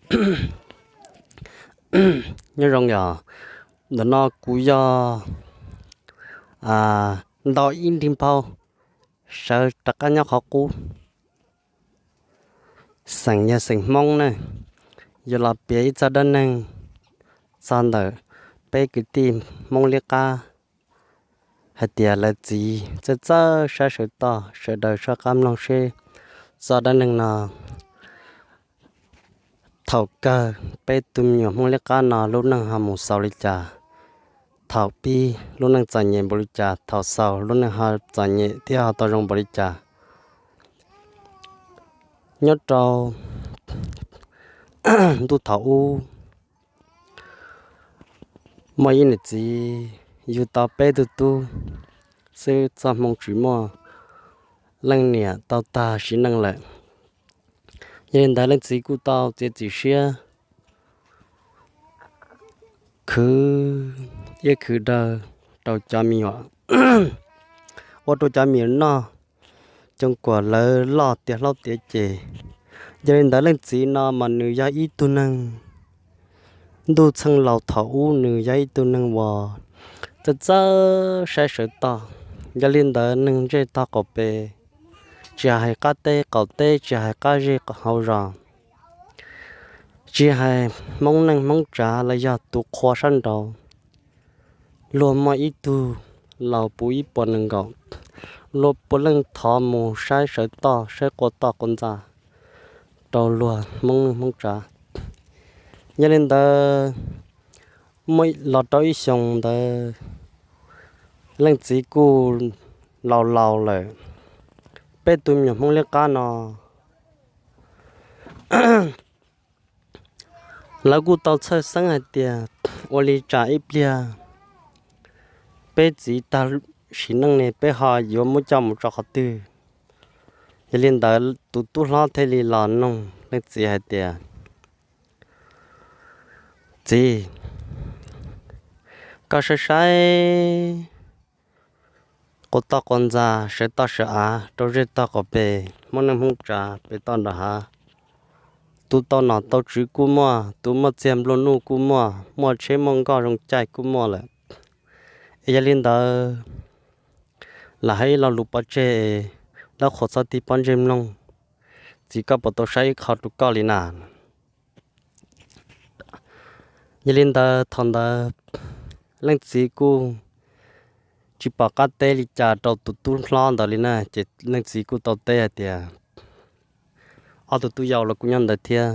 Nyob zoo yog ntawm no kuv yog Ntau Ib Nrig Nphau, sawv rov qab nyob qhov qub. Xeem yog xeem Hmoob ne, yuav los piav ib txoj dab neeg txog ntawm peb kwv tij Hmoob Liab Qab hais tias lawv txiv txawj txawj saib sawv toj. Sawv daws soj qab mloog seb txoj dab neeg no thaum kawg peb tus me nyuam Hmoob Liab Qab no lub neej ho mus xaus li cas, thaum pib lub neej txom nyem npaum li cas, thaum xaus lub neej ho txom nyem thiab ho tau zoo npaum li cas. Nyob rau ntuj thaum ub, muaj ib niam txiv yug tau peb tug tub xwb, txoj hmoo tsis muaj leej niam tau tag sim neej lawm. Yog li ntawd leej txiv kuj tau txiav txim siab khwv iab khwv daw rau cov me nyuam, ua rau cov me nyuam noj coo kuam lawv loj tiav hlob tiav ces. Yog li ntawd leej txiv no mas nws yog ib tug neeg ntuj txheej laus thaum ub, nws yog ib tug neeg uas txawj txawj saib sawv toj. Yog li ntawd neeg ntsej tog qaum pes, tsis hais qab teb qaum teb, tsis hais qab zej hauv zos, tsis hais Hmoob neej Hmoob tsav los yog tus qhua sab nraud, luag muaj ib tug laus puv ib puas nees nkaum, luag puav leej thov mus saib sawv toj, saib quas toj quas ntxa rau luag Hmoob neej Hmoob tsav. Yog li ntawd, muaj los rau ib xyoo ntawd, leej txiv kuj laus laus lawm. Peb tus me nyuam Hmoob Liab Qab no lawv kuj tau txhawj xeeb hais tias ua li tsam ib pliag peb txiv tag sim neej ne peb ho yuav muab coj mus tso qhov twg. Yog li ntawd tus tub hlob thiaj li los nug leej txiv hais tias, Txiv, koj saib saib quas toj quas ntxa, sawv toj sawv av, rau zej tog qaum pes, Hmoob neej Hmoob tsav pem toj nram hav, tus tau nom tau tswv kuj muaj, tus muaj txiag nplua nuj kuj muaj, muaj tsheb muaj nkoj zoo caij kuj muaj lawm. Es yog li ntawd, lam hais ib lo lus pov tseg, dab qhuas txhob tig pob ntseg mloog, txiv koj puas tau saib ib qho rau koj li na? Yog li ntawd thaum ntawd leej txiv kuj tsis pom qab teb li cas rau tus tub hlob ntawd li na, ces leej txiv kuj tau teb hais tias, Ob tug tub yau los kuj nyob ntawd thiab.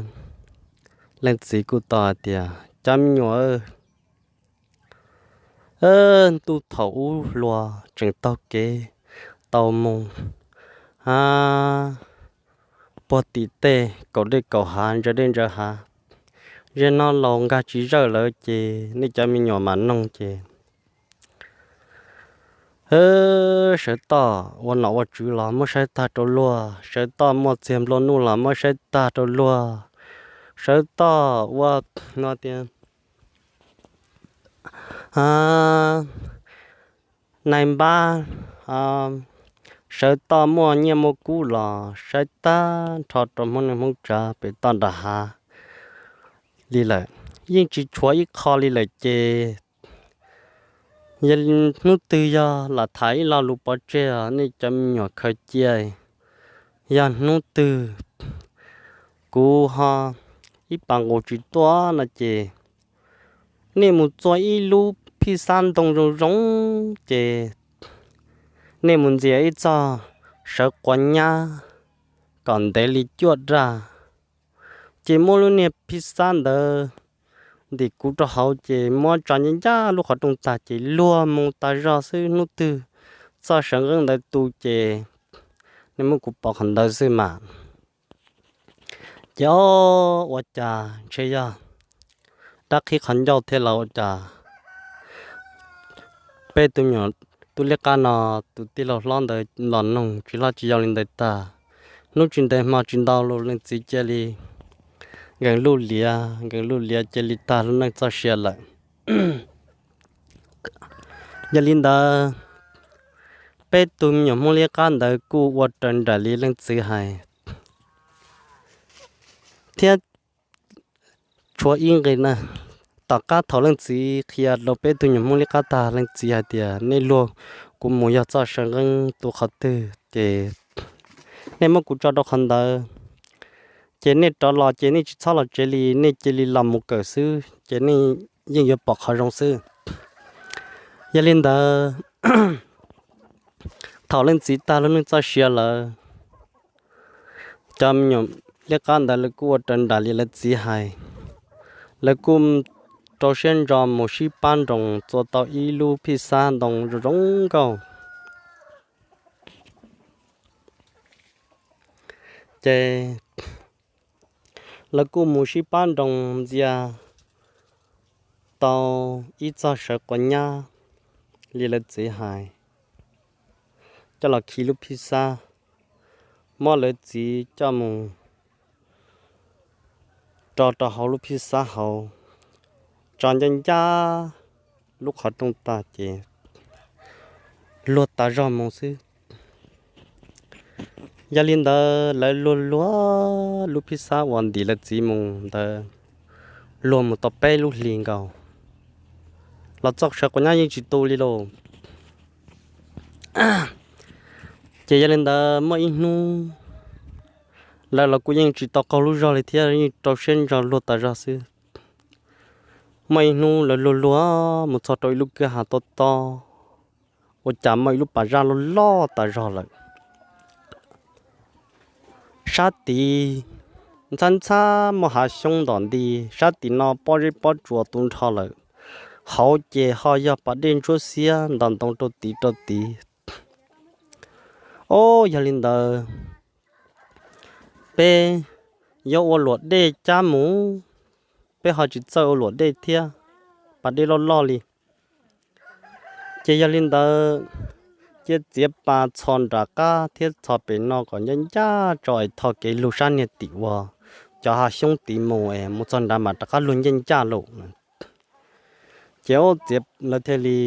Leej txiv kuj tau hais tias, Cov me nyuam, ntuj thaum ub hluas tseem taug kev tau mus puag tim tej kaum dej kaum hav, ntsaws dej ntsaws hav. Zej no laus nkag tsis zawj lawm ces nej cov me nyuam mam noog ces sawv toj ua nom ua tswv los muab saib tag rau luag, sawv toj muaj txiag nplua nuj los muab saib tag rau luag, sawv toj ua no tias nais npab, sawv toj muaj nyiaj muaj kub los saib tag nrho rau Hmoob neej Hmoob tsav pem toj nram hav li lawm, yeej tsis tshuav ib qho li lawm ces yog hnub twg yog lam tham ib lo lus pov tseg os, nej cov me nyuam khaws cia. Yog hnub twg kuv ho ib pas nqus tsis tuaj no ces nej mus txua ib lub phij xab ntoo zoo zoo ces nej mus ntxias ib txoj sawv quav nyab kom ntev li cuaj daj, ces muab lub niag phij xab ntawd ntim kuv rau hauv ces muab tso ncaj ncaj lub qhov rooj tag ces luag mus tas zog xwb. Hnub twg txoj sawv nqeeb ntawd tu ces nej muab kuv pov qhov ntawd xwb mas. Ces o, ua cas ntshe yog dab qhib qhov ncauj thiab los ua cas peb tus me nyuam tub liab qab no tus tij laug hlob ntawd los noog tsis hlob tsis yau li ntawd tag. Hnub tsis ntev hmo tsis ntau los leej txiv cia li nkees luj liav, nkees luj liav cia li tag lub neej txoj sia lawm. Yog li ntawd, peb tus me nyuam Hmoob liab qab ntawd kuj ua raws nraim li leej txiv hais thiab tshuav ib nqe na. Tom qab thaum leej txiv qhia rau peb tug nyuag Hmoob liab qab tag, leej txiv hais tias, nej luag kuv mus yog txoj saw nqeeb tu qhov twg ces nej muab kuv tso rau qhov ntawd, ces nej rov los ces nej tsis txhob los tsev li, nej cia li los mus kawm xwb ces nej yeej yuav pom qhov zoo xwb. Yog li ntawd, thaum leej txiv tag lub neej txoj sia lawm, cov me nyuam liab qab ntawd lawv kuj ua raws nraim li lawv txiv hais. Lawv kuj rau siab ntso mus sib pab nroos txua tau ib lub phij xab ntoo zoo zoo nkauj. Ces lawv kuj mus sib pab nroos ntxias tau ib txog sawv quav nyab li lawv txiv hais, coj los khi lub phij xab, muab lawv txiv coj mus rau rau hauv lub phij xab hauv, tso ncaj ncaj lub qhov rooj tag ces luag tas zog mus xwb. Yog li ntawd lawv luag luag lub phij xab uas ntim lawv txiv mus ntawd, luag mus tau peb lub hlis nkaus los txoj sawv quav nyab yeej tsis tu li lauj. Ces yog li ntawd muaj ib hnub lawv los kuj yeej tsis tau qaug lub zog li thiab, yeej rau siab ntso luag tas zog xwb. Muaj ib hnub lawv luag luag mus txog rau ib lub kwj ha tob tob, ua cas muaj ib lub pas zaj loj loj tas zog lawm. Sab tid ntxhab ntxhab muaj hav xyoob ntom nti, sab tim no pob zeb pob tsuas tu nrho lawm, hauv ces ho yog pas dej ntsuab xiab nto ntoo rau tid rau tid. Ob, yog li ntawd peb yuav ua luam dej cab mus, peb ho tsis txawj ua luam dej thiab, pas dej loj loj li. Ces yog li ntawd cia txiav pas txhos nram qab thiab txhos pem no kom ncaj ncaj tso es tho kev lug sab niag tim uas cov hav xyoob tid mus es mus txog nrad mas rov qab lug ncaj ncaj lawm. Ces ob, txiav lawv thiaj li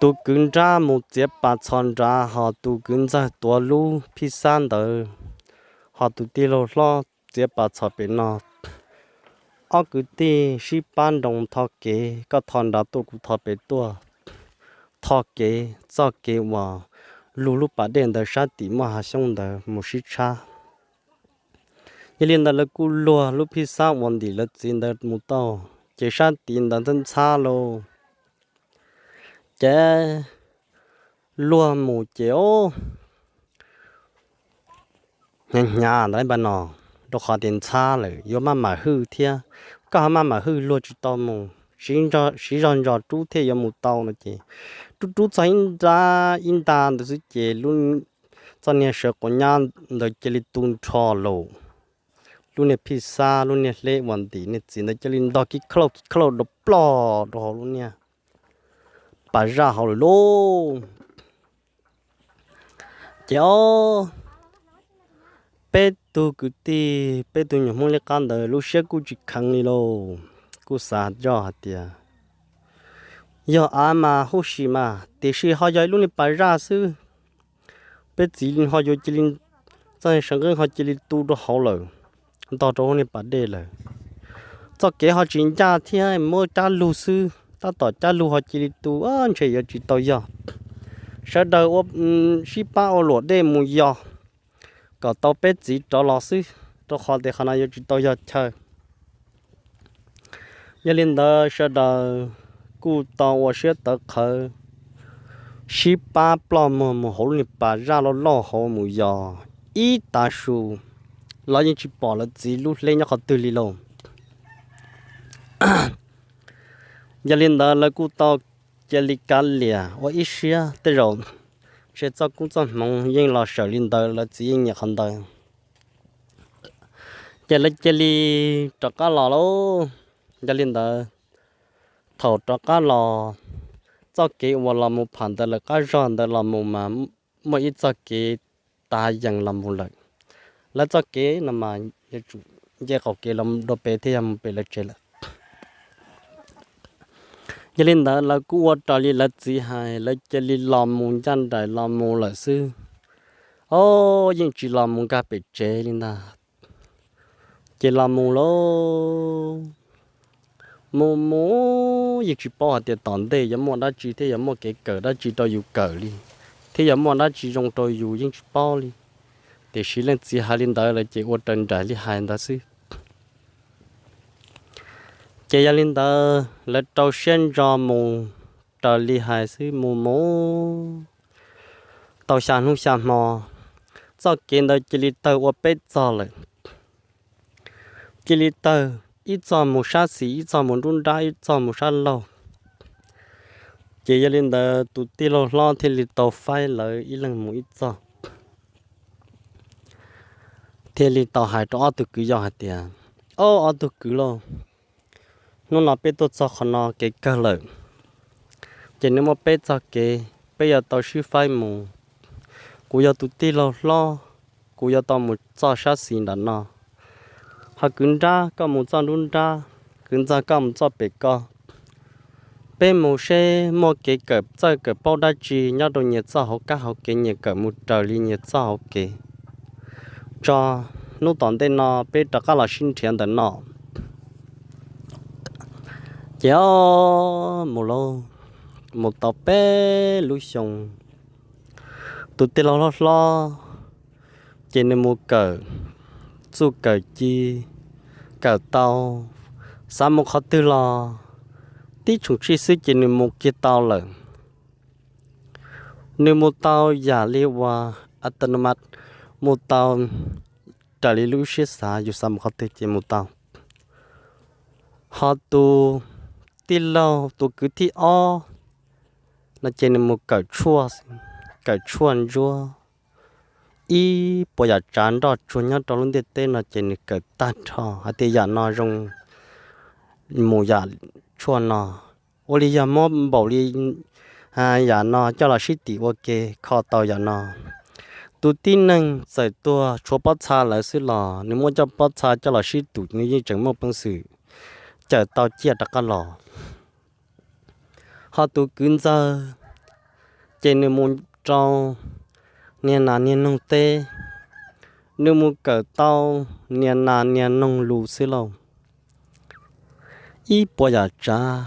tus kwv nrab mus txiav pas txhos nrad, ho tus kwv ntxawg tuav lub phij xab ntawd, ho tus tij laug hlob txiav pas txhos pem no. Ob kwv tij sib pab nroos tho kev, koj tho nrad tuaj kuv tho pem tuaj, tho kev txoj kev uas lug lub pas dej ntawd sab tim muaj hav xyoob ntawd mus sib tshab. Yog li ntawd lawv kuj luag lub phij xab uas ntim lawv txiv ntawd mus tau, ces sab tid ntawd ntxhab ntxhab lauj. Ces luag mus ces ob, hnyav hnyav ntawd npaum no, rau qhov tias ntxhab lawm yuav maj mam hwj thiab, koj ho maj mam hwj luag tsis tau mus, siv zog ntsos rub thiaj yuav mus tau no ces rub rub txog ib nta ib nta ntawd xwb ces txoj niag sawv quav nyab ntawd cia li tu nrho lauj. Lub niag phij xab lub niag hleb uas ntim niag txiv ntawd cia li ntog kib khlauj kib khlauj rau ploj rau hauv lub niag pas zaj hauv lawm lauj. Ces ob, peb tug kwv tij peb tug nyuag Hmoob liab qab ntawd lub siab kuj tsis kheev li lauj, kuj xav zoj hais tias yog av mas huj si mas tiam sis ho yog ib lub niag pas zaj xwb, peb txiv ho yuav cia li, txoj sawv nqeeb ho cia li tu rau hauv lawm, ntog rau hauv niag pas dej lawm. Txoj kev ho tsis ncaj thiab muab cab lug xwb, tab tom cab lug ho cia li tu, ntshe yuav tsis tau yog. Sawv daws ua, sib pab ua luam dej mus yos kom tau peb txiv rov los xwb, rau qhov tias qhov no yuav tsis tau yog chaw. Yog li ntawd sawv daws kuj tau ua siab tawv qhawv, sib pab ploj muag mus hauv lub niag pas zaj loj loj hauv mus yos ib tav su, los yeej tsis pom lawv txiv lub hleb nyob qhov twg li lauj. Yog li ntawd lawv kuj tau cia li kav liam ua ib siab, tej zaum ntshe txoj koob txoj hmoov yeej los sawm li ntawd, lawv txiv yeej nyiam qhov ntawd. Ces lawv cia li rov qab los lauj. Yog li ntawd, thaum rov qab los, txoj kev uas los mus pham ntawd lawv qab zog ntawd los mus mas muaj ib txoj kev tav yees los mus lawm. Lawv txoj kev no mas yuav tsum nce qaum kev los dua pem thiab yog mus pem lawv tsev lawm. Yog li ntawd lawv kuj ua raws li lawv txiv hais, lawv cia li los mus ncaj nraim los mus lawm xwb. Ob, yeej tsis los mus nkag pem tsev li ntag. Ces los mus lauj, mus mus yeej tsis paub hais tias tom ntej yuav muaj dab tsi thiab yuav muaj kev kawm dab tsi rau yus kawm li, thiab yuav muaj dab tsi zoo rau yus yeej tsis paub li. Tiam sis leej txiv hais li ntawd lawm ces ua raws nraim li hais ntawd xwb. Ces yog li ntawd lawv rau siab ntso mus raws li hais xwb, mus mus tau xya hnub xya hmo, txoj kev ntawd cia li tawg ua peb txog lawm. Cia li tawg, ib txog mus sab xis, ib txog mus nruab nrab, ib txog mus sab laug. Ces yog li ntawd tus tij laug hlob thiaj li tau faib lawv ib leeg mus ib txog, thiaj li tau hais rau ob tug kwv yau hais tias, Ob, ob tug kwv lauj, hnub no peb tuaj txog qhov no kev kawg lawm, ces nws muaj peb txog kev, peb yuav tau sib faib mus. Kuv yog tus tij laug hlob, kuv yuav tau mus txoj sab xis nram no, ho kwv nrab koj mus txoj nruab nrab, kwv ntxawg koj mus txoj pem ko. Peb mus seb muaj kev kawm txawj kawm paub dab tsi nyob rau nyias txoj hauv kab hauv kev, nyias kawm mus raws li nyias txoj hauv kev, tso hnub tom ntej no peb rov qab los sib nrhiav ntawm no. Ces mus lauj, mus tau peb lub xyoo, tus tij laug hlob hlob ces nws mus kawm txuj kawm ci, kawm tau, xav mus qhov twg los tib tsoom tsij xwb ces nws mus kiag tau lawm. Nws mus tau yam li uas autonomous, mus tau raws li lub siab xav, yus xav mus qhov twg ces mus tau. Ho tus tij laug tus kwv thib ob no ces nws mus kawm tshuaj, kawm tshuaj ntsuab ib puas yam tsav nroj tsuag nyob rau lub ntiaj teb no ces nws kawm tag nrho hais tias yam no zoo mus yam tshuaj no, ua li yog muab npaum li yam no coj los sib tim ua ke kho tau yam no. Tus tib neeg txawm tuag tshuav pob txha lawm xwb los nws muab cov pob txha coj los sib tim nws yeej tseem muaj peev xwm cawm tau ciaj rov qab los. Ho tus kwv ntxawg ces nws mus rau niag nas niag noog teb, nws mus kawm tau niag nas niag noog lus xwb lauj. Ib puas yam tsav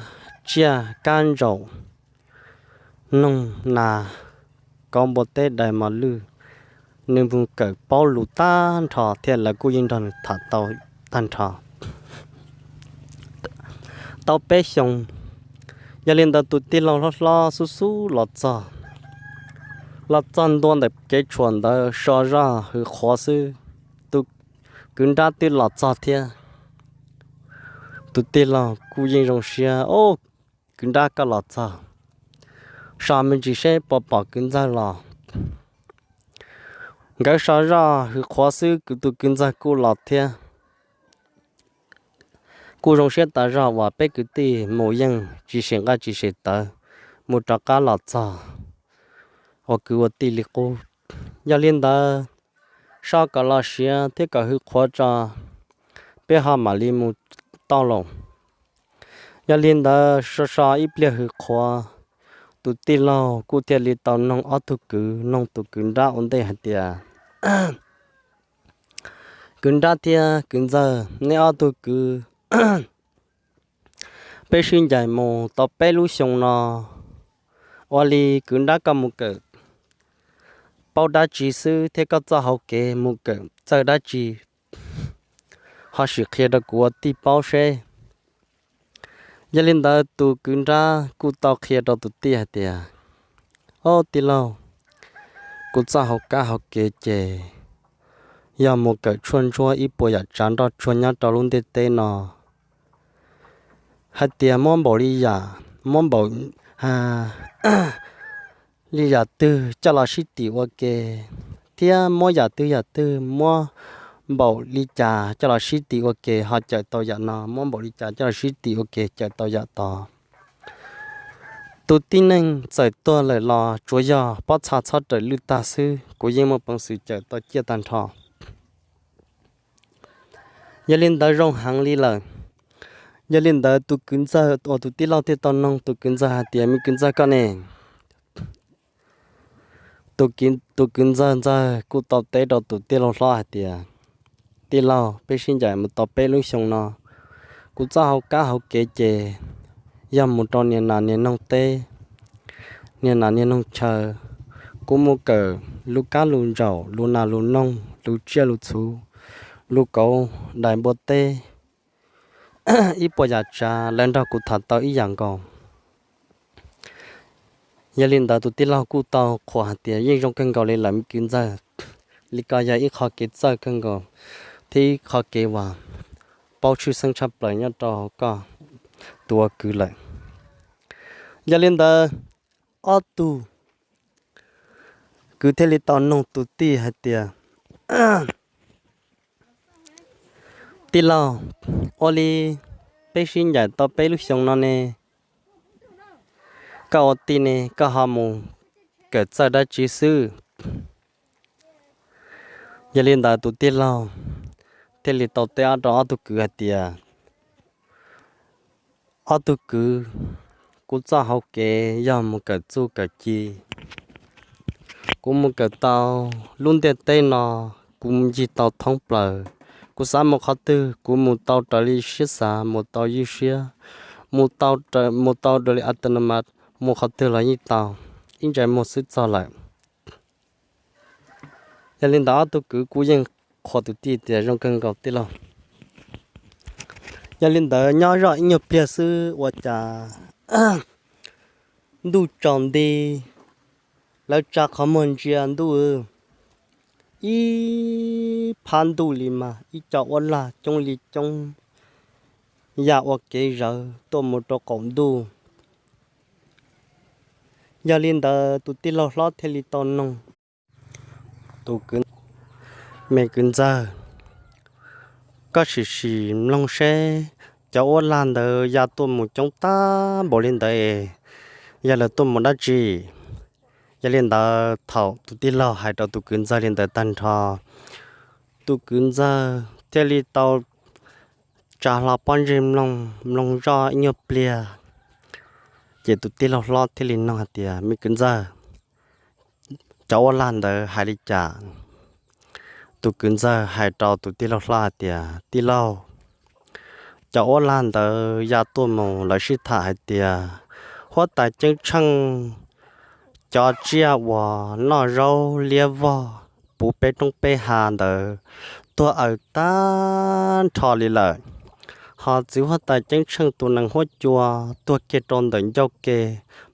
tsiaj kab ntsaum, noog nas, kauv npua teb dais mos lwj, nws mus kawm paub lus tag nrho thiab lawv kuj yeej nrog nws tham tau tag nrho. Tau peb xyoos, yog li ntawd tus tij laug hlob hlob xub xub los txog, los txog ntua ntawm kev tshuam ntawd so zoj hws qhuav xwb, tus kwv nrab twb los txog thiab. Tus tij laug kuj yeej zoo siab, Au, kwv nrab koj los txog, so me ntsis seb puas pom kwv ntxawg los. Nkawd so zoj hws qhuav xwb, kwv tus kwv ntxawg kuj los thiab. Kuj zoo siab tas zog uas peb kwv tij mus yeej tsis sem nqaij tsis sem tawv, mus rov qab los txog ua kwv ua tij li qub. Yog li ntawd, so kom los siav thiab kom hws qhuav tso, peb ho mam li mus tau lauj. Yog li ntawd so so ib pliag hws qhuav, tus tij laug kuj thiaj li tau noog ob tug kwv, noog tus kwv nrab ua ntej hais tias, Kwv nrab thiab kwv ntxawg, neb ob tug kwv, peb sib ncaim mus tau peb lub xyoo no, ua li kwv nrab koj mus kawm paub dab tsi xwb thiab koj txoj hauv kev mus kawm txawj dab tsi, ho sim qhia rau kuv ua tij paub seb. Yog li ntawd tus kwv nrab kuj tau qhia rau tus tij hais tias, Au tij laug, kuv txoj hauv kab hauv kev ces yog mus kawm tshuaj ntsuab ib puas yam tsav nroj tsuag nyob rau lub ntiaj teb no, hais tias muab npaum li yam, muab npaum li yam twg coj los sib tim ua ke, thiab muab yam twg yam twg muab npaum li cas coj los sib tim ua ke ho cawm tau yam no, muab npaum li cas coj los sib tim ua ke cawm tau yam tod. Tus tib neeg txawm tuag lawm los tsuav yog pob txha txhob raws lwj tag xwb, kuv yeej muaj peev xwm cawm tau ciaj tag nrho. Yog li ntawd zoo heev li lawm. Yog li ntawd tus kwv ntxawg uas tus tij laug thiaj tau noog tus kwv ntxawg hais tias, Me kwv ntxawg koj ne? Tus kwv ntxawg ntxawg kuj tau teb rau tus tij laug hlob hais tias, Tij laug, peb sib ncaim mus tau peb lub xyoo no, kuv txoj hauv kab hauv kev ces yog mus rau niag nas niag noog teb, niag nas niag noog chaw. Kuv mus kawm lus kab lus ntsaum, lus nas lus noog, lus tsiaj lus txhu, lus kauv, dais npua teb, ib puas yam tsav lawv nrog kuv tham tau ib yam nkaus. Yog li ntawd tus tij laug kuj tau qhuas hais tias yeej zoo kawg nkaus li lawm me kwv ntxawg, li ko yog ib qho kev txawj kawg nkaus thiab ib qho kev uas paub tshwj xeeb tshaj plaws nyob rau koj tus ua kwv lawm. Yog li ntawd ob tug kwv thiaj li tau noog tus tij hais tias, tij laug, ua li peb sib ncaim tau peb lub xyoo no ne, koj ua tij ne koj ho mus kawm txawj dab tsi xwb? Yog li ntawd tus tij laug thiaj li tau teb rau ob tug kwv hais tias, ob tug kwv, kuv txoj hauv kev yog mus kawm txuj kawm ci. Kuv mus kawm tau lub ntiaj teb no, kuv mus ncig tau thoob plaws. Kuv xav mus qhov twg kuv mus tau raws li siab xav, mus tau ywj siab, mus tau raws li a ta no mas, mus qhov twg los yeej tau, ib ntsais muag xwb txog lawm. Yog li ntawd ob tug kwv kuj yeej qhuas tus tij tias zoo kawg nkaus tij laug. Yog li ntawd nyob zoj ib nyuag pliag xwb ua cas ntuj tsaus nti, lawv tsa qhov muag ntsia ntuj, ib phab ntuj li mas ib co uab lag coob li coob ya ua kev zawv tuaj mus rau qaum ntuj. Yog li ntawd tus tij laug hlob thiaj li tau noog tus kwv, me kwv ntxawg, koj sim sim mloog seb cov uab lag ntawd ya tuaj mus coob tag npaum li ntawd es yog lawv tuaj mus dab tsi? Yog li ntawd thaum tus tij laug hais rau tus kwv ntxawg li ntawd tag nrho, tus kwv ntxawg thiaj li tau tsa hlo pob ntseg mloog mloog zoj ib nyuag pliag, ces tus tij laug hlob thiaj li noog hais tias, me kwv ntxawg, cov uab lag ntawd hais li cas? Tus kwv ntxawg hais rau tus tij laug hlob hais tias, tij laug, cov uab lag ntawd ya tuaj mus lawv sib tham hais tias huab tais ceeb tsheej cov tsiaj uas noj zaub liab vog puv peb roob peb hav ntawd tuag aws tag nrho li lawm, ho txiv huab tais ceeb tsheej tus nees huab cua tuag kiag rau ntawm ncauj ke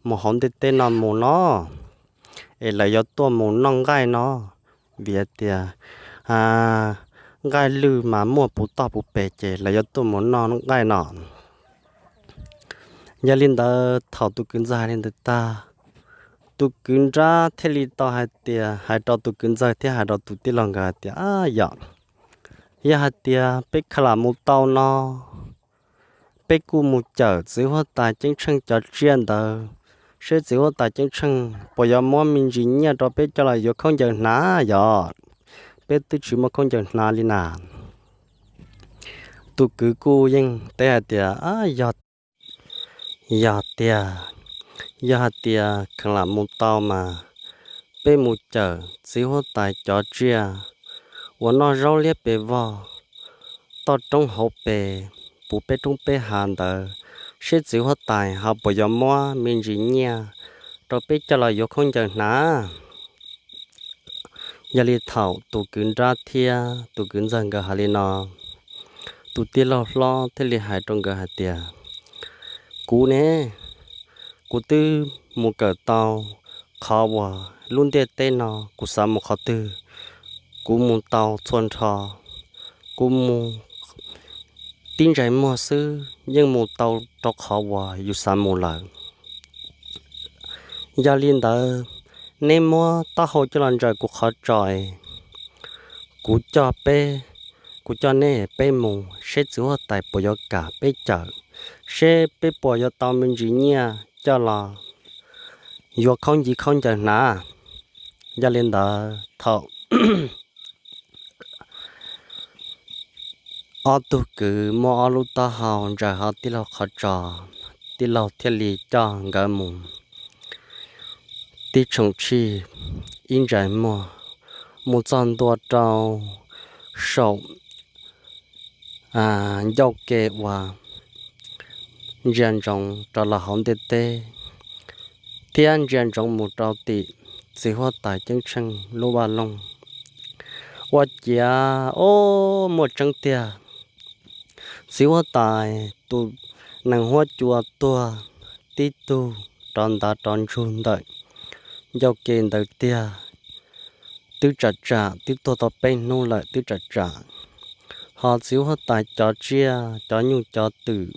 mus hauv ntiaj teb no mus no, es lawv yuav tuaj mus noj nqaij no, vim tias nqaij lwj mas muaj puv toj puv pes ces lawv yuav tuaj mus noj nqaij no. Yog li ntawd thaum tus kwv ntxawg hais li ntawd tag, tus kwv nrab thiaj li tau hais tias, hais rau tus kwv ntxawg thiab hais rau tus tij laug nkawd hais tias, yog, yog hais tias peb khav lam mus tau no, peb kuj mus cawm txiv huab tais ceeb tsheej cov tsiaj ntawd, seb txiv huab tais ceeb tsheej puas yuav muab me ntsis nyiaj rau peb coj los yuav khaub ncaws hnav yog, peb twb tsis muaj khaub ncaws hnav li na. Tus kwv kuj yeej teb hais tias, yog, yog tiag, yog hais tias khav lam mus tau mas peb mus cawm txiv huab tais cov tsiaj uas noj zaub liab pes vog toj roob hauv pes puv peb roob peb hav ntawd, seb txiv huab tais ho puas yuav muab me ntsis nyiaj rau peb coj los yuav khaub ncaws hnav. Yog li thaum tus kwv nrab thiab tus kwv ntxawg nkawd hais li no, tus tij laug hlob thiaj li hais rau nkawd hais tias, kuv ne, kuv twb mus kawm tau qhov uas lub ntiaj teb no kuv xav mus qhov twg, kuv mus tau txhua nrho, kuv mus tib ntsais muag xwb yeej mus tau rau qhov uas yus xav mus lawm. Yog li ntawd, neb muab taub hau coj los ntsaws kuv qhov tso es kuv coj peb, kuv coj neb peb mus seb txiv huab tais puas yuav kam peb cawm, seb peb puas yuav tau me ntsis nyiaj coj los yuav khaub ncaws khaub ncaws hnav. Yog li ntawd thaum ob tug kwv muab ob lub taub hau ntsaws hauv tij laug qhov tso, tij laug thiaj li coj nkawd mus tib tshoom tshij ib ntsais muag, mus txog ntua rau saum ncauj ke uas ntsia ntsoov rov los hauv ntiaj teb, thiab ntsia ntsoov mus rau tim txiv huab tais ceeb tsheej lub vaj loog. Ua ciav, o, muaj tseeb tiag, txiv huab tais tus nees huab cua tuag tib tug rov ntav rov ntsug ntawm ncauj ke ntawd tiag. Twb tsam tsam twb tuag tau peb hnub lawm twb tsam tsam, ho txiv huab tais cov tsiaj cov nyuj cov twm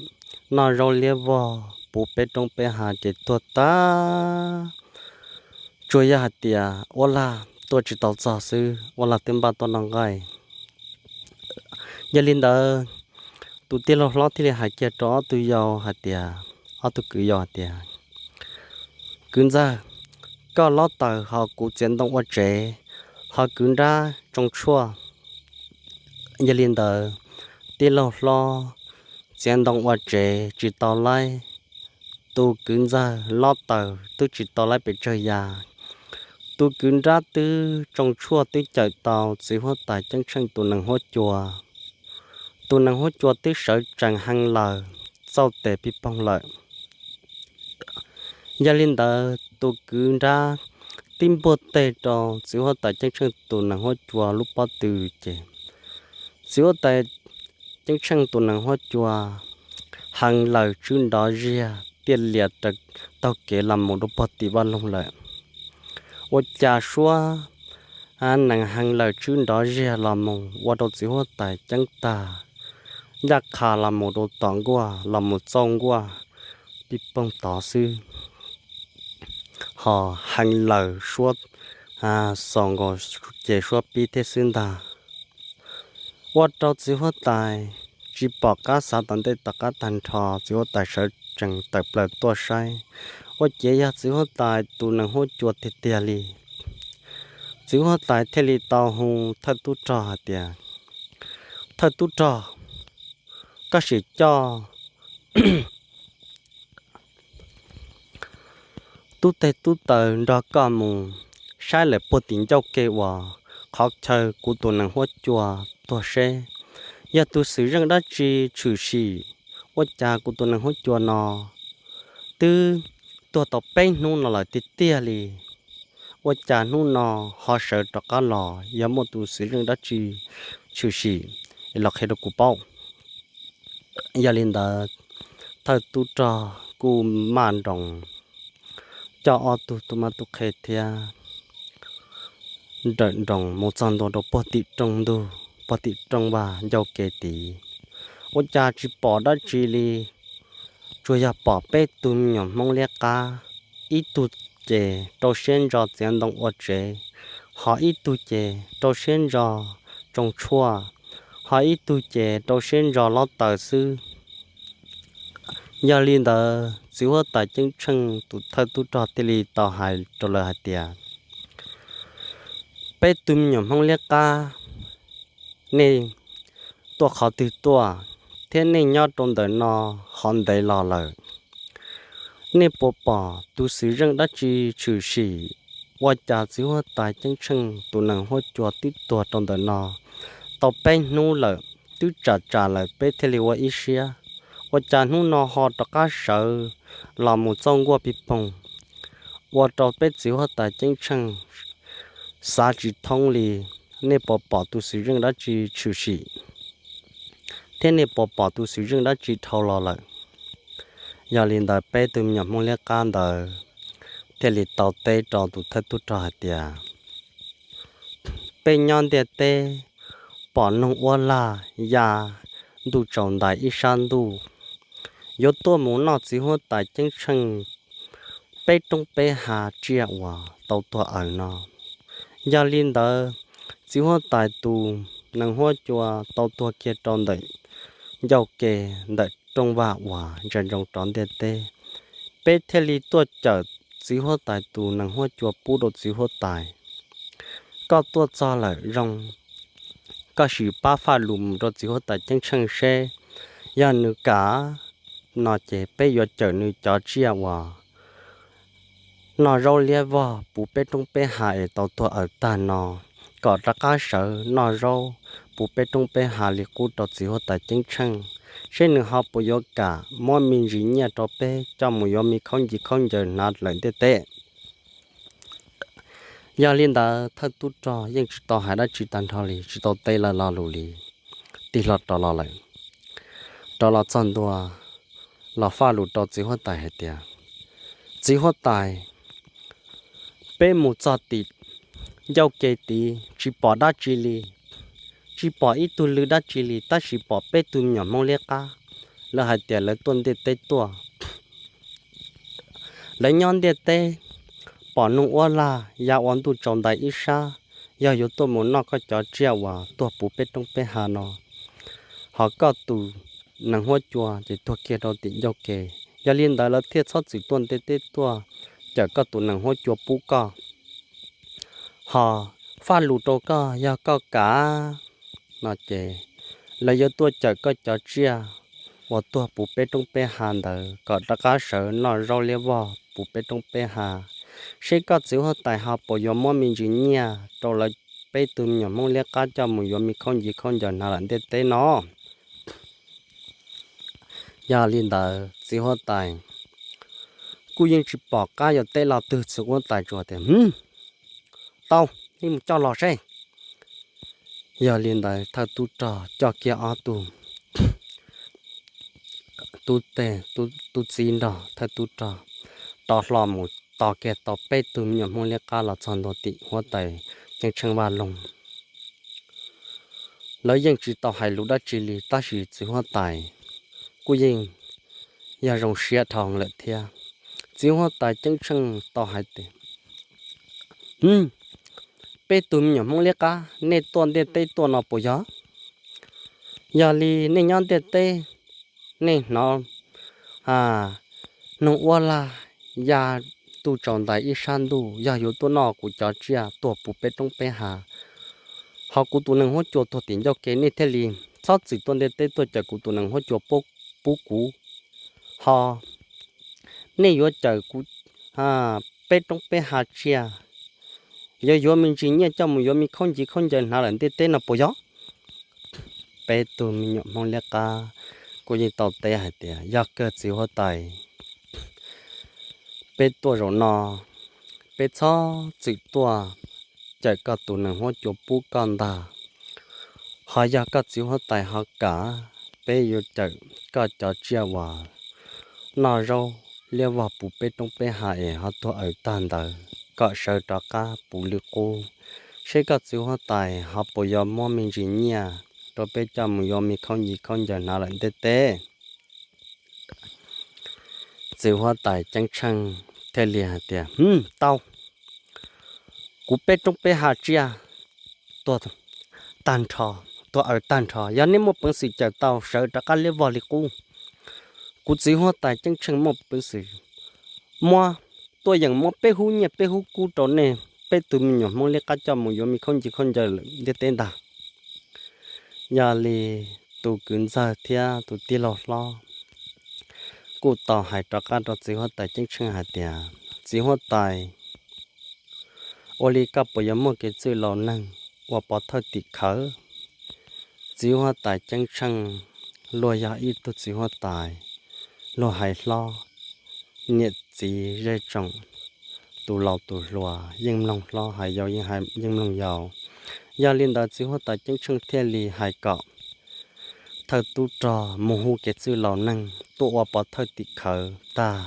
noj zaub liab vog puv peb roob peb hav ces tuag tag. Tsuas yog hais tias uab lag tuaj tsis tau txog xwb, uab lag twb npaj tuaj noj nqaij. Yog li ntawd, tus tij laug hlob thiaj li hais kiag rau ob tug yau hais tias, ob tug kwv yau hais tias, Kwv ntxawg, koj lob taws ho kuv txiav ntoo ua tsev, ho kwv nrab tsoo tshuaj. Yog li ntawd, tij laug hlob txiav ntoo ua tsev tsis tau laib, tus kwv ntxawg lob taws twb tsis tau laib pes tsawg ya, tus kwv nrab twb tsoo tshuaj twb cawm tau txiv huab tais ceeb tsheej tus nees huab cua. Tus nees huab cua twb sawv tsees heev lawm, txauj tes pig poog lawm. Yog li ntawd, tus kwv nrab tib npuaj teg rau txiv huab tais ceeb tsheej tus nees huab cua lub pob tw ces txiv huab tais ceeb tsheej tus nees huab cua heev lawm tswb nrov ziag tiaj lias raws taug kev los mus rau pog tim vaj loog lawm. Ua cas suab nees heev lawm tswb nrov ziag los mus ua rau txiv huab tais ceeb tag, ncaj qha los mus rau tom nkuaj los mus txauj nkuaj pig poog tod xwb, ho heev lawm suab xos nkaus ces suab pib thiab xwb ntag. Ua rau txiv huab tais tsis pom qab xav tom ntej tom qab tag nrho, txiv huab tais sawv tsees tawm plaws tuaj saib, ua ciav yog txiv huab tais tus nees huab cua tiag tiag li. Txiv huab tais thiaj li tau hu thawj tub rog hais tias, Thawj tub rog, koj sim coj tub teg tub taw nrog koj mus saib lawm puag tim ncauj ke uas qhov chaw kuv tus nees huab cua tuag seb yog tus xwm zeej dab tsi tshwm sim. Ua cas kuv tus nees huab cua no twb tuag tau peb hnub no lawm tiag tiag li, ua cas hnub no ho sawv rov qab los, yog muaj tus xwm zeej dab tsi tshwm sim los qhia rau kuv paub. Yog li ntawd, thawj tub rog kuj maj nroos coj ob tug tub mab tub qhe thiab nrawm nroos mus txog ntua rau puag tim rooj ntug, puag tim rooj vag ncauj ke tid. Ua cas tsis pom dab tsi li, tsuas yog pom peb tug me nyuam Hmoob liab qab, ib tug ces rau siab ntso txiav ntoo ua tsev, ho ib tug ces rau siab ntso tsoo tshuaj, ho ib tug ces rau siab ntso lob taws xwb. Yog li ntawd, txiv huab tais ceeb tsheej tus thawj tub rog thiaj li tau hais rau lawv hais tias, Peb tug me nyuam Hmoob liab qab, nej tuaj qhov twg tuaj, thiab nej nyob rau ntawm no ho ntev los lawm? Nej puas pom tus xwm zeej dab tsi tshwm sim? Ua cas txiv huab tais ceeb tsheej tus nees huab cua twb tuag rau ntawm no tau peb hnub lawm, twb tsam tsam lawm peb thiaj li ua ib siab, ua cas hnub no ho rov qab sawv los mus txauj nkuaj pig poog, ua rau peb txiv huab tais ceeb tsheej xav tsis thoob li. Nej puas pom tus xwm zeej dab tsi tshwm sim, thiab nej puas pom tus xwm zeej dab tsi dhau los lawm? Yog li ntawd, peb tug me nyuam Hmoob liab qab ntawd thiaj li tau teb rau tus thawj tub rog hais tias, Peb nyob ntiaj teb, pom noog uab lag ya ntuj tsaus ntais ib sab ntuj, yuav tuaj mus noj txiv huab tais ceeb tsheej peb roob peb hav tsiaj uas tau tuag aws no. Yog li ntawd, txiv huab tais tus nees huab cua tau tuag kiag rau ntawm ncauj ke ntawm rooj vag uas ntsia ntsoov rov ntiaj teb. Peb thiaj li tuaj cawm txiv huab tais tus nees huab cua pub rau txiv huab tais. Koj tuaj txog lawm zoo, koj sim pab faj lus mus rau txiv huab tais ceeb tsheej seb, yog nws kam no ces peb yuav cawm nws cov tsiaj uas noj zaub liab vog puv peb roob peb hav es tau tuag aws tag no kom rov qab sawv noj zaub puv peb roob peb hav li qub rau txiv huab tais Ceeb Tsheej, seb nws ho puas yuav kam muab me ntsis nyiaj rau peb coj mus yuav me khaub ncis khaub ncaws hnav lawm ntiaj teb. Yog li ntawd thawj tub rog yeej tsis tau hais dab tsi tag nrho li, tsis tau teb lawv lo lus li, tig hlo rov los lawm. Rov los txog ntua, los faj lus rau txiv huab tais hais tias, txiv huab tais, peb mus txog tim ncauj ke tid tsis pom dab tsi li, tsis pom ib tug lw dab tsi li, tab sis pom peb tug me nyuam Hmoob liab qab, lawv hais tias lawv tuaj ntiaj teb tuaj. Lawv nyob ntiaj teb, pom noog uab lag ya ua ntuj tsaus ntais ib sab, yog yuav tuaj mus noj koj cov tsiaj uas tuag puv peb roob peb hav no, ho koj tus nees huab cua ces tuag kiag rau tim ncauj ke. Yog li ntawd lawv thiaj txhob txwm tuaj ntiaj teb tuaj cawm koj tus nees huab cua pub koj. Ho faj lus rau koj, yog koj kam no ces lawv yuav tuaj cawm koj cov tsiaj uas tuag puv peb roob peb hav ntawd kom rov qab sawv noj zaub liab vog puv peb roob peb hav. Seb koj txiv huab tais ho puas yuav muab me ntsis nyiaj rau lawv peb tug me nyuam Hmoob liab qab coj mus yuav me khaub ncis khaub ncaws hnav lawm ntiaj teb no. Yog li ntawd txiv huab tais kuj yeej tsis pom qab yuav teb lo twg, txiv huab tais tsuas tias, tau, nej mus coj los seb. Yog li ntawd thawj tub rog coj kiag ob tug tub tub txib nrog thawj tub rog rov hlo mus tos kiag tau peb tug me nyuam Hmoob liab qab los txog ntua tim huab tais Ceeb Tsheej vaj loog. Lawv yeej tsis tau hais lus dab tsi li, tab sis txiv huab tais kuj yeej yog zoo siab dhau lawm thiab. Txiv huab tais Ceeb Tsheej tau hais tias, peb tug me nyuam Hmoob liab qab, nej tuaj ntiaj teb tuaj no puas yog? Yog li nej nyob ntiaj teb, nej hnov noog uab lag ya ntuj tsaus ntais ib sab ntuj, yog yuav tuaj noj kuv cov tsiaj tuag puv peb roob peb hav, ho kuv tus nees huab cua tuag tim ncauj ke, nej thiaj li txhob txwm tuaj ntiaj teb tuaj cawm kuv tus nees huab cua pub kuv. Ho nej yuav cawm kuv peb roob peb hav tsiaj, yuav yuav me ntsis nyiaj coj mus yuav me khaub ncis khaub ncaws hnav lawm ntiaj teb no puas yog? Peb tug me nyuam Hmoob liab qab kuj yeej tau teb hais tias, yog kawg txiv huab tais, peb tuaj zaum no, peb txhob txwm tuaj cawm koj tus nees huab cua pub koj ntag. Ho yog koj txiv huab tais ho kam, peb yuav cawm koj cov tsiaj uas noj zaub liab vog puv peb roob peb hav es ho tuag aws tag ntawd kom sawv rov qab puv lwm qub, seb koj txiv huab tais ho puas yuav muab me ntsis nyiaj rau peb coj mus yuav me khaub ncis khaub ncaws hnav lawm ntiaj teb. Txiv huab tais Ceeb Tsheej thiaj li hais tias, tau, kuv peb roob peb hav tsiaj tuag tag nrho, tuag aws tag nrho, yog nej muaj peev xwm cawm tau sawv rov qab liab vog li qub, kuv txiv huab tais Ceeb Tsheej muaj peev xwm muab, tuaj yeem muab peb hub nyiaj peb hub kub rau nej peb tug me nyuam Hmoob liab qab coj mus yuav me khaub ncis khaub ncaws lawm ntiaj teb ntag. Yog li tus kwv ntxawg thiab tus tij laug hlob kuj tau hais rov qab rau txiv huab tais Ceeb Tsheej hais tias, txiv huab tais, ua li koj puas yuav muaj kev txwj laus neeg ua pov thawj tim khawv? Txiv huab tais Ceeb Tsheej luag yog ib tug txiv huab tais, luag hais hlob, niam txiv zej tsoom, tus laus tus hluas yeej mloog hlob, hais yau yeej mloog yau. Yog li ntawd txiv huab tais Ceeb Tsheej thiaj li hais kom thawj tub rog mus hu kev txwj laus neeg tuaj ua pov thawj tim khawv tag.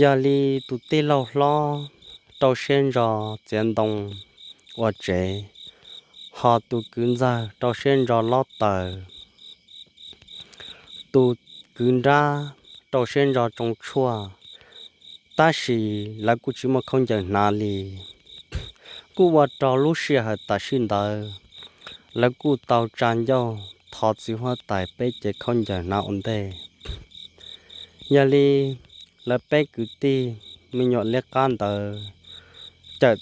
Yog li tus tij laug hlob rau siab ntso txiav ntoo ua tsev, ho tus kwv ntxawg rau siab ntso lob taws, tus kwv nrab rau siab ntso tsoo tshuaj, tab sis lawv kuj tsis muaj khaub ncaws hnav li. Kuj ua rau lub sij hawm tam sim ntawd lawv kuj tau tsa ncauj thov txiv huab tais peb cev khaub ncaws hnav ua ntej. Yog li lawv peb kwv tij me nyuam liab qab ntawd cawm